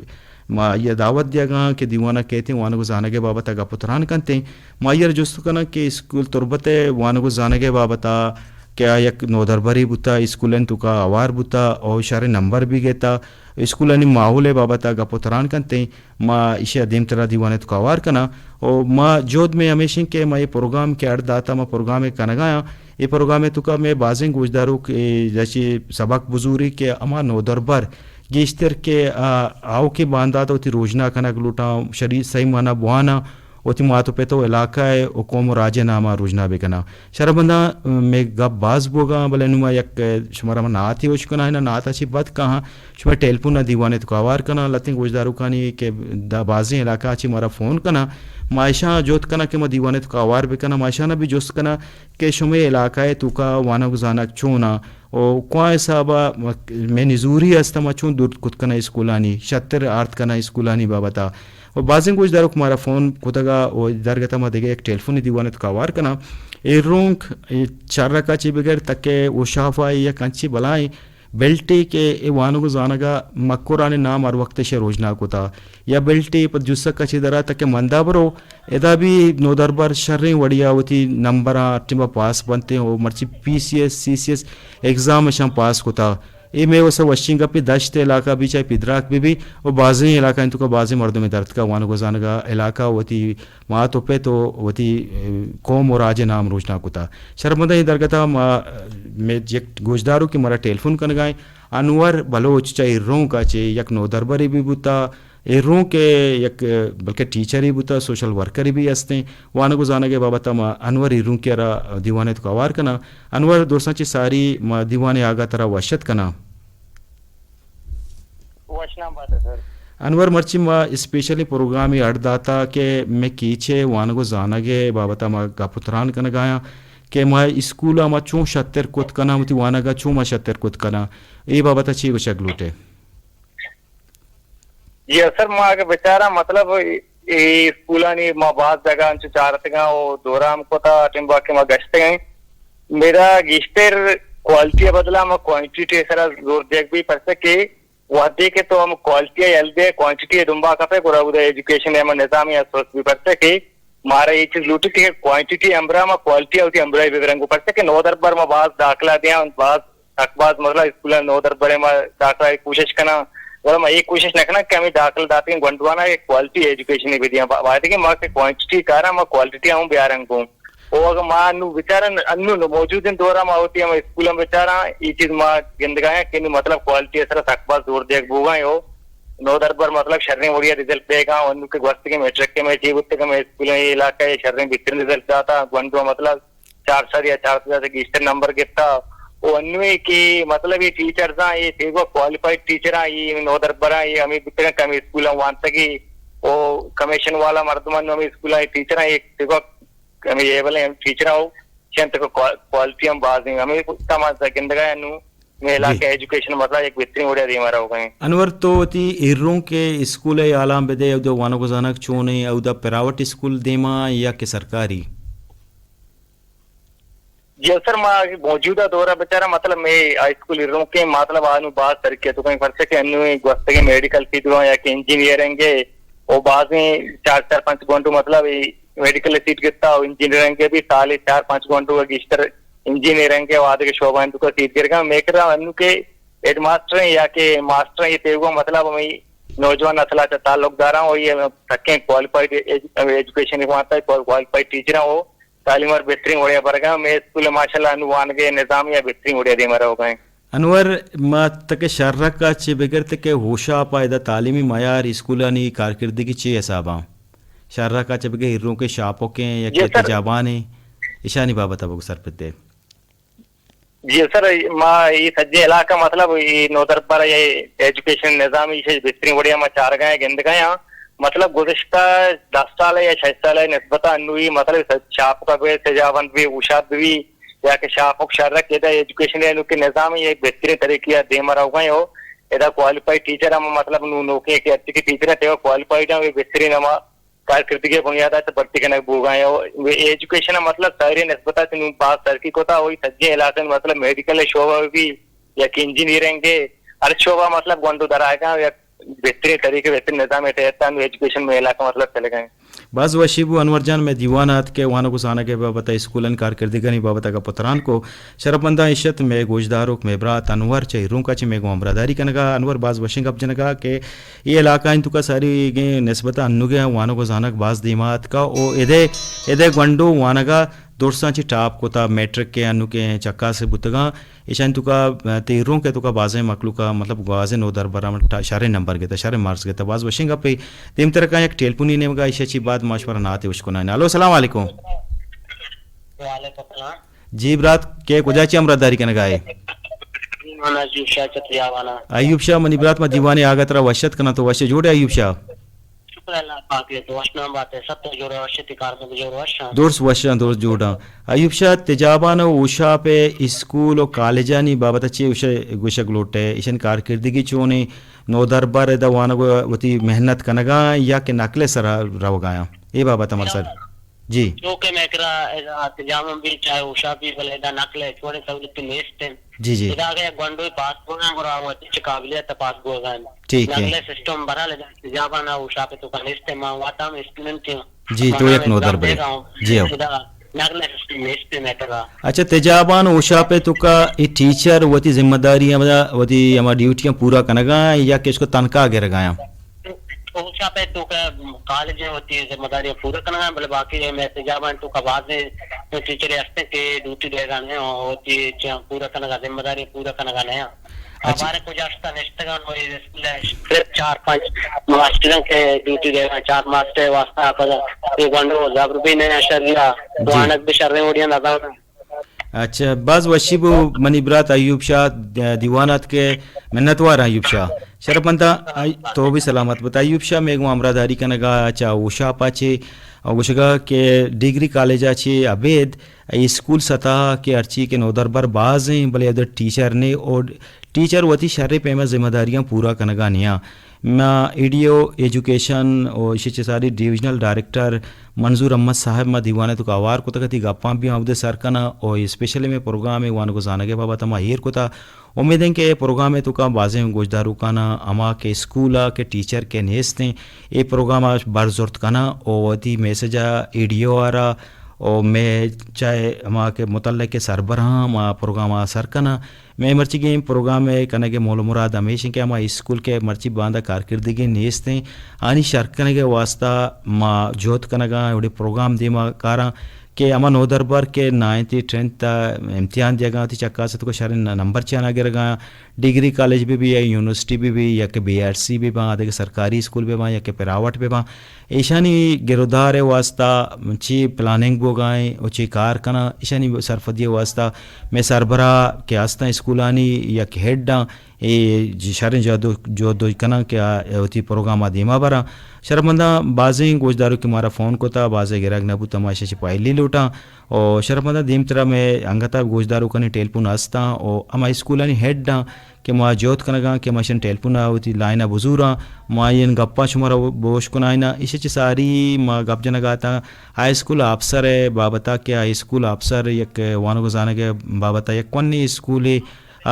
ما آئی ءَ دعوت دیگاں کہ دیوان ءَ کیتیں، وانگ و زانگ ءِ بابت ءَ گپ و تران کنتیں۔ ما آئی ءَ را جست کناں کہ اسکول تربت ءِ وانگ و زانگ ءِ بابت ءَ کہ آ یک نودربرے بوتا، اسکولانی توکا ہوار بوتا و شریں نمبر بھی گیتا، اسکولانی ماحول ءِ بابت ءَ گپ و تران کنتیں۔ ما ایشی ءَ دیمترا دیوان ءِ توکا ہوار کناں و ما جہد مئے ہمیش انت کہ ما اے پروگرام کہ اڈ داتا، ما پروگرامے کنگایاں، اے پروگرام ءِ توکا مئے بازیں گوشداروک، اے، جیسے سبق بزوری کہ ہما نودربر گیشتر کہ، آ، آؤکیں باندات ءَ وتی روژنا کنگ لوٹاں، شری-، صحیح مانا بواناں، وتی مات و پت و علاقہ ءِ و قوم و راج ءِ نام ءَ روژنا بکناں۔ شرمنداں، مئے گپ باز بوگاں، بلے نوں ما یک شمارا من نعتے ہوش کناں، انا نعت ءَ چہ بعد کاہاں شمئے ٹیلیفون ءَ دیوان ءِ توکا ہوار کناں، لہتیں گوشداروکانی کہ دا بازیں علاقہ ءَ چہ مارا فون کناں، ما اشاں جہد کناں کہ ما دیوان ءِ توکا ہوار بکناں، ما اشاں بھی جست کناں کہ شمئے علاقہ ءِ توکا وانگ و زانگ چوناں؟ و کواں حساب ءَ مئے نزوری است، ما چون دور کت کناں اسکولانی، شتر آرت کناں اسکولانی بابت ءَ۔ و بازیں گوشداروک مارا فون کتگ ءَ و درگت ءَ ما دگہ یک ٹیلیفونی دیوان ءِ توکا ہوار کناں۔ ایرونک، اے چرک ءَ چہ بگر تکہ ہوشاف ءَ یک انچیں بلاہیں بیلٹے کہ اے وانگ و زانگ ءَ مکرانی نام ہر وقت ایشی ءَ روژنا کتا، یا بیلٹے پہ جسک ءَ چہ درا تکہ مندا برو، ادا بھی نودربر شریں وڑیا وتی نمبراں ٹیما پاس بنت و مرچی پی سی ایس، سی سی ایس ایگزام اشاں پاس کتا۔ اے مئے واسطہ وشیں گپے، دشت علاقہ بھی چاہے پدراک بھی بھی و بازیں علاقہ انت کہ بازیں مردم در تکا وانگ و زانگ ءَ علاقہ وتی مات و پت و وتی، اے، قوم و راج ءِ نام روشنا کتا۔ شرمندہ اے درگت ءَ ما، مئے یک گوشدارو کہ مارا ٹیلیفون کنگائیں، انور بلوچ چہ ایرونک ءَ چہ یک نودربرے بھی بوتا، ایرونک ءِ یک بلکہ ٹیچرے بوتا، سوشل ورکرے بھی ہستیں۔ وانگ و زانگ ءِ بابت ءَ ما انور ایرونک ءَ را دیوان ءِ توکا ہوار کناں۔ انور، درساں چہ ساری ما دیوان ءِ آگا ترا وش ات کناں۔ وشنام بات سر۔ انور، مرچی ما اسپیشلی پروگرامے اڈ داتا کہ مئے کیچ ءِ وانگ و زانگ ءِ بابت ءَ ما گپ و تران کنگایاں کہ ما اسکول ءَ ما چون شتر کت کناں، وتی وانگ ءَ چون ما شتر کت کناں، اے بابت ءَ چی گوشگ لوٹ ئے؟ جی سر، ما اگہ بچاراں، مطلب، اے اسکولانی ما باز جاگہ انچو چارتگاں و دورہ ہم کتا، ٹیمبا کہ ما گشتگیں۔ میرا گیشتر کوالٹی ءِ بدلا ما کوانٹیٹی ءِ سرا زور دیگ بی، پرچہ کہ وہدے کہ تو ہم کوالٹی ءَ یل دے، کوانٹیٹی ءِ دنبا کپے، گڑا اود ءَ ایجوکیشن ءِ ہم نظام ءَ سست بی، پرچہ کہ مارا اے چیز لوٹی کہ کوانٹیٹی ہمراہ ما کوالٹی ءَ وتی ہمراہی بہ بریں۔ گوں پرچہ کہ نودربر ما باز داخلہ دیاں، باز سک باز، مطلب، اسکولاں نودربر ءَ ما داخلہ ءِ کوشش کناں، گڑا ما اے کوشش نہ کناں کہ ہمے داخلہ داتگیں گونڈواناں یک کوالٹی ایجوکیشنے بہ دیاں۔ با-، باید کہ ما کہ کوانٹیٹی کاراں، ما کوالٹی ہم بیاریں گوں۔ او اگہ ما انو بچاراں، انو موجودیں دور ءَ ما وتی ہم اسکولاں بچاراں، اے چیز ما گندگایاں کہ انو، مطلب، کوالٹی ءِ سرا سک باز زور دیگ بوگا ایں۔ او نودربر مطلب شریں وڑیا رزلٹ دیگا، انو کہ گوستگیں میٹرک کہ مئے چی بوتگا، مئے اسکول اے علاقہ اے شریں بہترین رزلٹ داتا، گونڈو مطلب چار سد یا چار سد سے گیشتر نمبر گپتا۔ و انوی کہ مطلب اے ٹیچرز آں، اے تیگو کوالیفائیڈ ٹیچر آں، اے نودربر آں، اے ہمیں بوتگا کہ ہمیں اسکول وانتگی، و کمیشن والا مردم انو ہمیں اسکول اے ٹیچر آں، اے تیگو ہمیں اے بلے ٹیچر آں، چنت کو کوا-، کوالٹی ہم باز ہیں، ہمیں تمام گندگا انو مئے جی۔ علاقہ ایجوکیشن مسئلہ یک بہترین وڑے دیما روگا ہیں۔ انور، تو وتی ایروں کے اسکول ء حالاں بدے، اودا وانگ و زانگ چون ہیں، اودا پرائیویٹ اسکول دیما یا کہ سرکاری؟ جی سر، ما موجودہ دورہ بچارا مطلب مئے ہائی اسکول ایروں کے مطلب آنو باز ترقی تو کہیں فرق کہ انو گوستگیں میڈیکل فیلڈ یا کہ انجینئرنگ ہے، او بازیں چار چار پنچ گونڈو مطلب میڈیکل سیٹ گپتا و انجینئرنگ کے بھی سال چار پنچ گونڈو گیشتر انجینئرنگ کے وادے کے شعبہ انتو کا سیٹ گرگا۔ مئے کرا انو کے ہیڈ ماسٹر ہیں یا کہ ماسٹر ہیں، یہ تیوگا مطلب ہمیں نوجوان نسل آتا تعلق داراں و یہ سکیں کوالیفائیڈ ایج-، ایجوکیشن وانتا ہے، کوالیفائیڈ ٹیچر ہیں، وہ تعلیم اور بہترین وڑیا برگا۔ مئے اسکول ماشاءاللہ انو وانگے نظام یا بہترین وڑیا دیما روگا ہیں۔ انور، ما تک شہرک ء چہ بگر تک ہوشاپ ء ادا تعلیمی معیار اسکولانی کارکردگی چے حساباں؟ شہرک ء چہ بگر ایروں کے شاپوکیں یا جی کہ سر۔ تجابان ہیں، ایشانی بابت ء بگو سرپد دے۔ جی سر، ما یہ سجے علاقہ مطلب یہ نودربر یہ ایجوکیشن نظام یہ بہترین وڑیا ما چارگا ہیں، گندگا ہیں۔ مطلب گزشتہ دس سال یا شش سال نسبتا انوی مطلب شاپوک بھی تجابند بھی ہوشاپ بھی یا کہ شاپوک شہرک ادا ایجوکیشن انو کے نظام یہ بہترین طریقے دیما روگا ہیں۔ ادا کوالیفائیڈ ٹیچر ہم مطلب نو نوکیں کہ اچھی ٹیچر ہیں، تیو کوالیفائیڈ ہیں، وہ بہترین ہما کارکردگی بنیاد ء بھرتی کنگ بوگا ہیں۔ و ایجوکیشن ء مطلب ساری نسبت ء نوں باز ترقی کتا، وہی سجیں علاقے مطلب میڈیکل شعبہ بھی یا کہ انجینئرنگ ہے، ہر شعبہ مطلب گونڈو درائگا یا بہترین طریقے، بہترین نظام ء تحت انو ایجوکیشن مئے علاقہ مطلب چلے گئے۔ باز وشی بو انور جان، مئے دیوان ء اتکے وانگ و زانگ ء بابت ء اسکولانی کارکردگانی بابت ء گپ و تران کو۔ شرپمنداں ایش ات مئے گوشداروک، مئے برات انور چہ ایرونک ء چہ مئے گوں ہمراہداری کنگ ء۔ انور، باز وشیں گپ جنگ ء کہ اے علاقہ انت توکا ساری گیں نسبت ء انوگیں وانگ و زانگ باز دیما اتکا او ادے، ادے گونڈو وانگ ء درساں چہ ٹاپ کتا، میٹرک کے انوگیں چکاس بوتگاں۔ ایشانی توکا، تہ ایرونک ء توکا بازیں مخلوق ء مطلب بازیں نودربراں ٹا-، شریں نمبر گتا، شریں مارکس گتا، باز وشیں گپے۔ دیمتر کاں یک ٹیلیفونی نیمگا، ایشی چی بعد ما شمارا نعتے اشکنائیں۔ الو، السلام علیکم۔ وعلیکم السلام۔ جی برات، کے کجا چی ہمراہداری کنگا ئے؟ من ایوب شاہ چہ تجابان آں۔ ایوب شاہ، منی برات، ما دیوانے آگا ترا وش ات کناں، تو وش جوڑ ئے ایوب شاہ؟ شکر اللہ پاک ئے، تو وش نام بات ئے، سب تو جوڑ ئے، وش ئے، تئی کار بند جوڑ وش آں۔ درست وش آں، درست جوڑ آں۔ ایوب شاہ، تجابان و ہوشاپ ء اسکول و کالجانی بابت ء چے گوشگ لوٹ ئے؟ ایشانی کارکردگی چون ایں؟ نودربر ادا وانگ ء وتی محنت کنگا یا کہ نقل ء سرا روگا آں؟ اے بابت ء مارا سر۔ جی۔ چو کہ مئے کرا ادا تجابان بی چاہے ہوشاپ بی، بلے ادا نقل ء ہچ وڑیں سہولتے نیست انت۔ جی، جی۔ ادا اگہ یک گونڈوے پاس بوگا انت، گڑا وتی چہ قابلیت ء پاس بوگا انت۔ ٹھیک ہے۔ نقل ء سسٹم بہرحال ادا تجابان ء ہوشاپ ء توکا نیست انت، ما واتاں ہم اسٹوڈنٹ آں۔ جی، تو یک نودربرے۔ جی ہو۔ ادا نقل ء سسٹم نیست انت مئے کرا۔ اچھا، تجابان ہوشاپ ء توکا اے ٹیچر وتی ذمہ داری ہم، وتی ہما ڈیوٹیاں پورا کنگا انت یا کہ اشکو تنخواہ گرگا انت؟ ہوشاپ ء توکا کالج ء وتی ذمہ داری پورا کنگا انت، بلے باقی مئے تجابان ء توکا بازیں ٹیچر ہستیں کہ ڈیوٹی دیگا نہ انت، وتی چیزاں پورا کنگا، ذمہ داری پورا کنگا نہ انت۔ اچھا۔ ہمارے کجا ہستا نشتگاں، وہی اسکول ء صرف چار پنچ ماسٹر انت کہ ڈیوٹی دیگا انت، چار ماسٹر ء واسطہ پدا اے گونڈو زبر بھی نہ انت شریا، جی۔ وانگ بھی شریں وڑیا نہ زاناں۔ اچھا، باز وشی بو منی برات ایوب شاہ، د-، دیوان ات کہ منتوار ایوب شاہ۔ شرپمنداں، آئی-، تو بھی سلامت بات۔ ایوب شاہ مئے گوں ہمراہداری کنگا چہ ہوشاپ ء چہ، او گوشگا کہ ڈگری کالج ء چہ ابید اسکول سطح کہ ہرچی کہ نودربر باز ایں، بلے ادھر ٹیچر نے، اور ٹیچر وتی شریں پیما ذمہ داریاں پورا کنگا نیاں۔ ما ای ڈی او ایجوکیشن و ایشی چہ ساری ڈویژنل ڈائریکٹر منظور احمد صاحب ما دیوان ء توکا ہوار کتگ، وتی گپاں بھی اودے سر کناں و اسپیشلی مئے پروگرام ء وانگ و زانگ ء بابت ما ایر کتا۔ امید انت کہ اے پروگرام ء توکا بازیں گوشداروکاناں ہما کہ اسکول ء کہ ٹیچر کہ نیست انت، اے پروگرام ء بر زرت کناں و وتی میسج ء ای ڈی او ء را و مئے چاہے ہما کہ متعلق سربراہاں ما پروگرام ء سر کناں۔ مئے مرچیگیں پروگرام ء کنگ ء مول ء مراد ہمیش انت کہ ہما اسکول کہ مرچی باندا کارکردگی نیست انت، آنی شر کنگ ء واستہ ما جہد کنگ ء آں، وڑیں پروگرام دیما کاراں کہ ہما نودربر کہ نائنتھ ٹینتھ ء امتحان دیگا، وتی چکاس ء توکا شریں نمبر چیانا گرگا، ڈگری کالج بہ بی یا یونیورسٹی بہ بی یا کہ بی آر سی بہ باں، دگہ سرکاری اسکول بہ باں یا کہ پرائیویٹ بہ باں، ایشانی گرودار ء واسطہ چی پلاننگ بوگائیں و چی کار کناں، ایشانی سرپدی ء واسطہ مئے سربراہ کہ ہستاں اسکولانی یک ہیڈ آں، اے جی شریں جہد و، جہد و کناں کہ آ وتی پروگرام ء دیما براں۔ شرپمنداں، بازیں گوشداروکے مارا فون کتا، بازے گرگ نہ بوتا، ما ایشاں چہ پہلی لوٹاں۔ و شرپمنداں، دیمترا مئے انگتا گوشداروکانی ٹیلیفون ہستاں و ہما اسکولانی ہیڈ آں کہ ما جہد کنگاں کہ ما ایشانی ٹیلیفون ء وتی لائن ء بزوراں، ما این گپاں شمارا بوش کنائیناں۔ ایشی چہ ساری ما گپ جنگا اتاں ہائی اسکول آفسر ء بابتا کہ ہائی اسکول آفسر یک وانگ و زانگ ء بابتا یک کوہنیں اسکولے،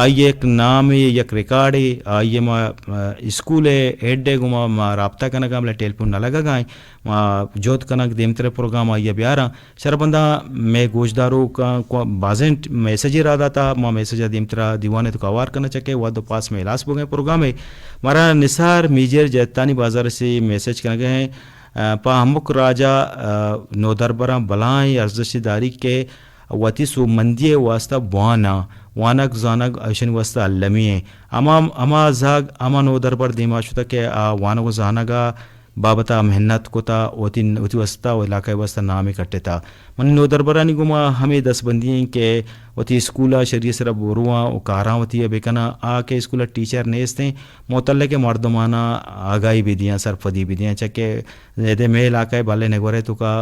آئی ء یک نامے، یک ریکارڈے، آئی ء ما، آ، اسکول ء ہیڈ ء گوما ما رابطہ کنگا، بلے ٹیلیفون نہ لگگا ایں۔ ما جہد کنگ دیمتر پروگرام آئی ء بیاراں۔ شرپمنداں، مئے گوشداروکاں کو-، بازیں میسجے را داتا، ما میسج ء دیمترا دیوان ء توکا ہوار کناں، چکہ وھد و پاس مئے ہلاس بوگیں پروگرام ء۔ مارا نثار میجر جتانی بازار سے میسج کنگا ایں، آ، پہ ہمک راجا، آ، نودربراں بلاہیں ارزشتے داری کہ وتی سوبمندی ء واستہ بواناں، وانگ زانگ ایشانی واستہ المی ایں۔ ہما، ہما زہگ، ہما نودربر دیما شتہ کہ آ وانگ و زانگ ء بابت ء محنت کتا، وتی، وتی واستہ و علاقہ ء واستہ نامے کٹتا۔ منی نودربرانی گوما ہمے دستبندی ایں کہ وتی اسکول ء شری ء سرا برواں و کاراں وتی ء بکناں، آ کہ اسکول ء ٹیچر نیست ایں، متعلق مردماناں آگاہی بدیاں، سرپدی بدیاں، چہ کہ ادے مئے علاقہ ء بلے نگورے توکا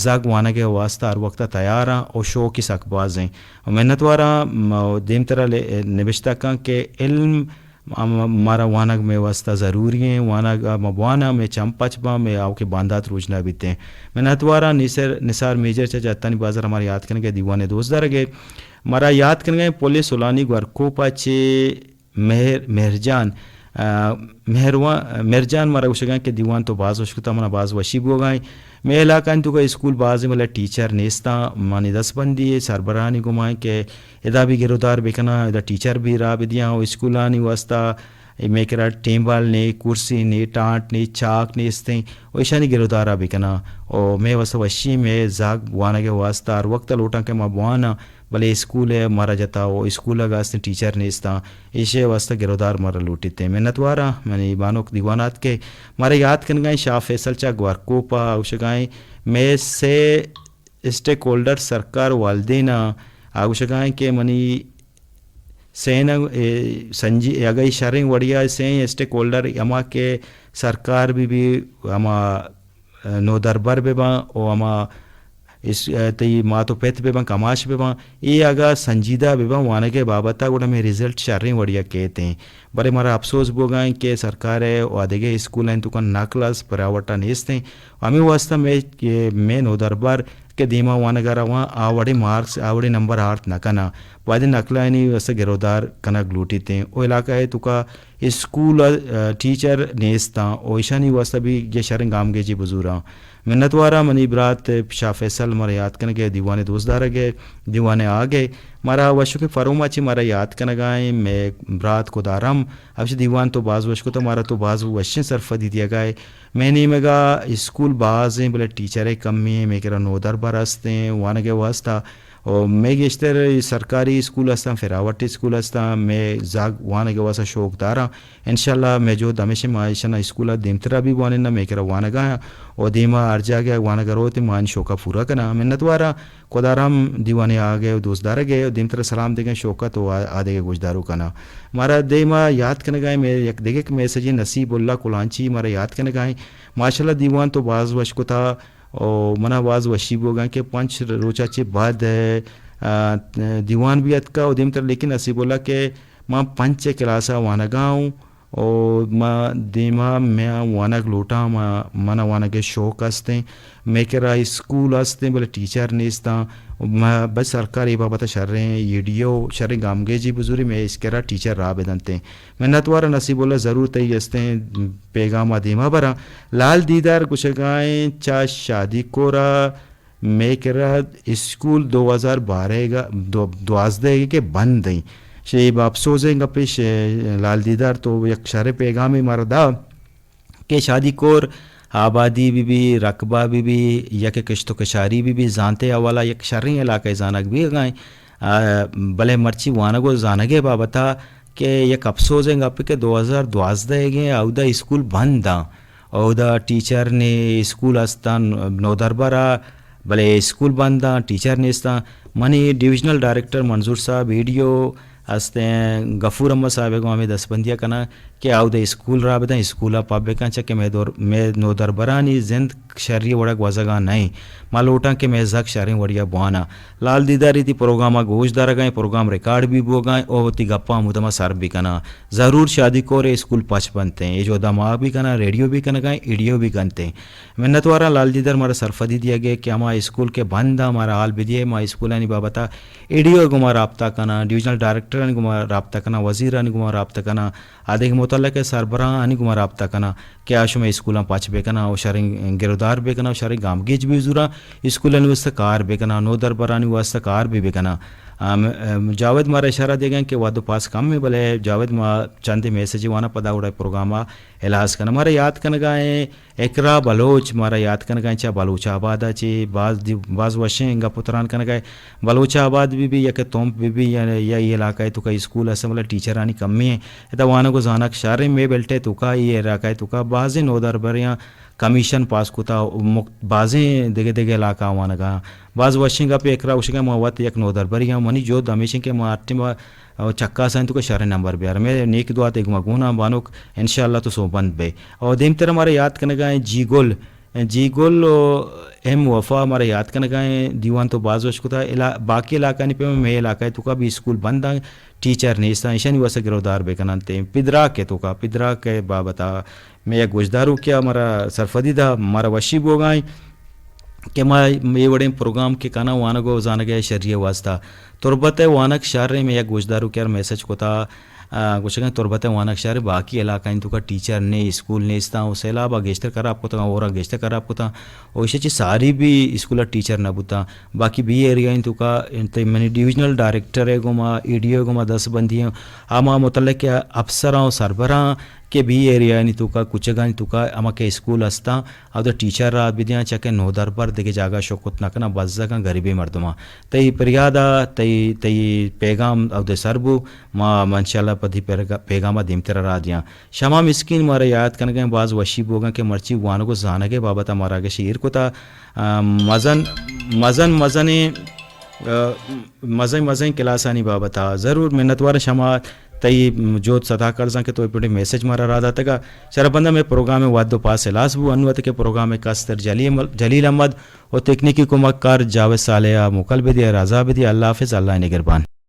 زاگ وانگ ء واستہ ہر وقت ء تیار آں و شوق ء سک باز ایں۔ و منتواراں، م-، دیمترا لے-، نبشتہ کن کہ علم م-، مارا وانگ مئے واستہ ضروری ایں، وانگ ء ما بواناں، مئے چم پچ باں، مئے آؤکیں باندات روژنا بیتیں۔ منتواراں نثار، نثار میجر چہ جتانی بازار ء مارا یات کنگ ء دیوان ء دوست دارگ ء۔ مارا یات کنگ ء پل سولانی گورکوپ ء چہ مہر، مہرجان، آ، مہروان، مہرجان مارا گوشگاں کہ دیوان تو باز وش کتا، منا باز وشی بوگا ایں۔ مئے علاقہ انت توکا اسکول باز ایں، بلے ٹیچر نیستاں۔ منی دستبندی سربراہانی گوما ایں کہ ادا بھی گرودار بکناں، ادا ٹیچر بھی راہ بدیاں و اسکولانی واسطہ مئے کرا ٹیمبل نے، کرسی نے، ٹانٹ نے، چاک نیستیں و ایشانی گرودارا بکناں۔ و مئے واسطہ وشی، مئے زاگ وانگ واسطہ ہر وقت لوٹاں کہ ما بواناں۔ بلے اسکول ء مارا جتا و اسکول ء گاستیں ٹیچر نیستاں، ایشی ء واستہ گرودار مارا لوٹیت۔ منتواراں منی بانک دیوان ء اتک ء مارا یات کنگائیں شاہ فیصل چہ گورکوپ ء گوشگائیں مئے سے اسٹیک ہولڈر سرکار والدین ء گوشگائیں کہ منی سین ء سنجی اگہ شریں وڑیا سین اسٹیک ہولڈر ہما کہ سرکار بہ بی ہما نودربر بہ باں و ہما اس-، تئی مات و پت بہ باں، کماش بہ باں، اے اگاں سنجیدہ بہ باں وانگ ء بابت ء گڑا مئے رزلٹ شریں وڑی ء کیت ایں۔ بلے مارا اپسوز بوگا ایں کہ سرکار ء و دگہ اسکول انت توکا نقل اس پرائیوٹ ء نیست ایں۔ ہمے واسطہ مئے، مئے نودربر کہ دیما وانگ ء رواں آ وڑیں مارکس، آ وڑیں نمبر آرت نہ کناں۔ باید نقلانی واستہ گرودار کنگ لوٹیت ایں۔ او علاقہ ء توکا اسکول ء ٹیچر نیستاں و ایشانی واستہ بھی یہ شریں گامگیجی بزوراں۔ منتواراں منی برات شاہ فیصل مارا یات کنگ ء دیوان ء دوست دارگ ء دیوان ء آگ ء مارا وشکیں فروم ء چہ مارا یات کنگ ء ایں۔ مئے برات کدارم ابش دیوان تو باز وش کتہ، مارا تو باز وشیں سرپدی دیگ ء ئے۔ مئے نیمگ ء اسکول باز ایں بلے ٹیچر ء کمی ایں، مئے کرا نودربر است ایں وانگ ء واستہ۔ و مئے گیشتر سرکاری اسکول استاں، پرائیوٹ اسکول استاں، مئے زاگ وانگ ء واستہ شوق داراں۔ انشاءاللہ مئے جہد ہمیش ایں ما ایشاں اسکول ء دیمترا بھی بوانیناں، مئے کرا وانگ ء آیاں و دیما ہر جاگہ وانگ ء روت ما آنی شوق ء پورا کناں۔ منتواراں۔ کدارم دیوان ء آگ ء و دوست دارگ ء و دیمترا سلام دگہ شوکت و آ-، آدگہ گوشداروکاناں۔ مارا دیما یات کنگ ء مئے یک دگہ میسجے نصیب اللہ کلانچی مارا یات کنگ ء۔ ماشاءاللہ دیوان تو باز وش کتا و منا باز وشی بوگاں کہ پنچ روچا چہ بعد، آ، دیوان بھی اتکا و دیمتر لیکن نصیب اللہ کہ ما پنچ کلاس ء وانگا اوں و ما دیما میا وانگ لوٹاں، ما، منا وانگ ء شوق استیں، مئے کرا اسکول استیں بلے ٹیچر نیستاں، ما بس سرکار اے بابت ء شریں ایڈیو، شریں گامگیجی بزوری مئے اس کرا ٹیچر راہ بدنتیں۔ منتوار نصیب اللہ ضرور تئی استیں پیغام ء دیما براں۔ لال دیدار گوشگائیں چا شادی کورا مئے کرا اسکول دو ہزار بارہ ء دو-، دوازدہ ء کہ بند ایں۔ شے افسوز ایں گپے شے لال دیدار تو یک شریں پیغامے مارا دا کہ شادی کور آبادی بہ بی، رقبہ بہ بی، یک کشت و کشاری بہ بی، زانتے حوالہ یک شریں علاقہ زانگ بیگائیں۔ آ، بلے مرچی وانگ و زانگ ء بابت ء کہ یک اپسوزیں گپے کہ دو ہزار دوازدہ ء گیں اودا اسکول بند آں، اودا ٹیچر نے اسکول استان نودربر ء، بلے اسکول بند آں، ٹیچر نیستاں۔ منی ڈویژنل ڈائریکٹر منظور صاحب، ای ڈی او استیں غفور احمد صاحب ء گوں ہمے دستبندی ء کناں کہ آ اود ء اسکول راہ بداں، اسکول ء پب بکن، چہ کہ مئے دور، مئے نودربرانی زند شری وڑا گوزگا نئیں۔ ما لوٹاں کہ مئے زھگ شریں وڑیا بواناں۔ لال دیدار تی پروگرام ء گوش دارگا ایں، پروگرام ریکارڈ بھی بوگا ایں، او وتی گپاں ہمودما سر بکناں۔ ضرور شادی کور اسکول پچ بنتیں، اے جودا ما بھی کناں، ریڈیو بھی کنگا ایں، ایڈیو بھی کنتیں۔ منتواراں لال دیدار مارا سرفدی دیگے کہ ہما اسکول کہ بند آں مارا حال بدیے، ما اسکولانی بابتا ایڈیو گوما رابطہ کناں، ڈویژنل ڈائریکٹرانی گوما رابطہ کناں، وزیرانی گوما رابطہ کناں، آ دگہ متعلقہ سربراہانی گوما رابطہ کناں کہ آ شمئے اسکولاں پچ بکناں و شریں گرودار بکناں و شریں گامگیج بزوراں، اسکولانی واسطہ کار بکناں، نودربرانی واسطہ کار بھی بکناں۔ آ، م-، م-، جاوید مارا اشارہ دیگا کہ وھد و پاس کم ایں، بلے جاوید ما چندے میسج واناں پدا وڑا پروگرام ء ہلاس کناں۔ مارا یات کنگا ایں اقرا بلوچ، مارا یات کنگا ایں چہ بلوچ آباد ء چہ باز دی-، باز وشیں گپ و تران کنگا ایں۔ بلوچ آباد بہ بی یا کہ تمپ بہ بی یا، یا اے علاقہ ء توکا اسکول است، بلے ٹیچرانی کمی ایں۔ ادا وانگ و زانگ شر ایں، مئے بیلٹ ء توکا، اے علاقہ ء توکا بازیں نودربریاں کمیشن پاس کتا، مک-، بازیں دگہ دگہ علاقہ وانگا۔ باز وشیں گپ اقرا گوشگا، ما وت یک نودربری آں، منی جہد ہمیش ایں کہ ما ہر ٹیم ء چکاس آں توکا شریں نمبر بیار۔ مئے نیک دعا تئی گوما گون آں بانک، انشاءاللہ تو سوبمند بئے۔ اور دیمتر مارا یات کنگا ایں جی گل، جی گل و ایم وفا مارا یات کنگا ایں، دیوان تو باز وش کتا۔ علا-، باقی علاقہ نی پیما مئے علاقہ توکا بھی اسکول بند آں، ٹیچر نیستاں، ایشانی واسطہ گرودار بکننت۔ پدراک ء توکا، پدراک ء بابتا مئے یک گوشداروکے ء مارا سرفدی دا، مارا وشی بوگا ایں کہ ما اے وڑیں پروگرام کہ کناں وانگ و زانگ ء شری ء واسطہ۔ تربت ء وانگ شر ایں، مئے یک گوشداروکے ء میسج کتا، آ، گوشگا تربت ء وانگ شر ایں، باقی علاقہ ایں توکا ٹیچر نے، اسکول نیستاں و سیلاب ء گیشتر خراب کتاں، اور ء گیشتر خراب کتاں۔ و ایشی چہ ساری بھی اسکول ء ٹیچر نہ بوتاں۔ باقی بی ایریا ایں توکا، تئی منی ڈویژنل ڈائریکٹر ء گوما، ای ڈی او ء گوما دست بندی ایں، ہما متعلق افسراں و سربراہاں کہ بی ایریا آنی توکا، کوچگانی توکا ہما کہ اسکول استاں، اودا ٹیچر راہ بدیاں، چہ کہ نودربر دگہ جاگہ شوک کت نہ کناں، بزگاں، غریبیں مردماں۔ تئی پریادا، تئی، تئی پیغام اودا سر بو، ما، ما انشاءاللہ پدی پیغا-، پیغاما دیمترا راہ دیاں۔ شما مسکین مارا یات کنگا ایں، باز وشی بوگا ایں کہ مرچی وانگ و زانگ ء بابت ء مارا گشی ایر کتا۔ آ، مزن، مزن، مزنیں، آ، مزن، مزن کلاسانی بابت ء ضرور منتوار شما تئی جہد ستا کرزاں کہ تو اے پڑے میسج مارا را داتگا۔ شرپندہ مئے پروگرام ء وھد و پاس ہلاس بو، انو ات کہ پروگرام ء کستر جلیل، جلیل احمد و تکنیکی کمک کار جاوید صالح ء موکل بدی، رضا بدی۔ اللہ حافظ، اللہ نگہبان۔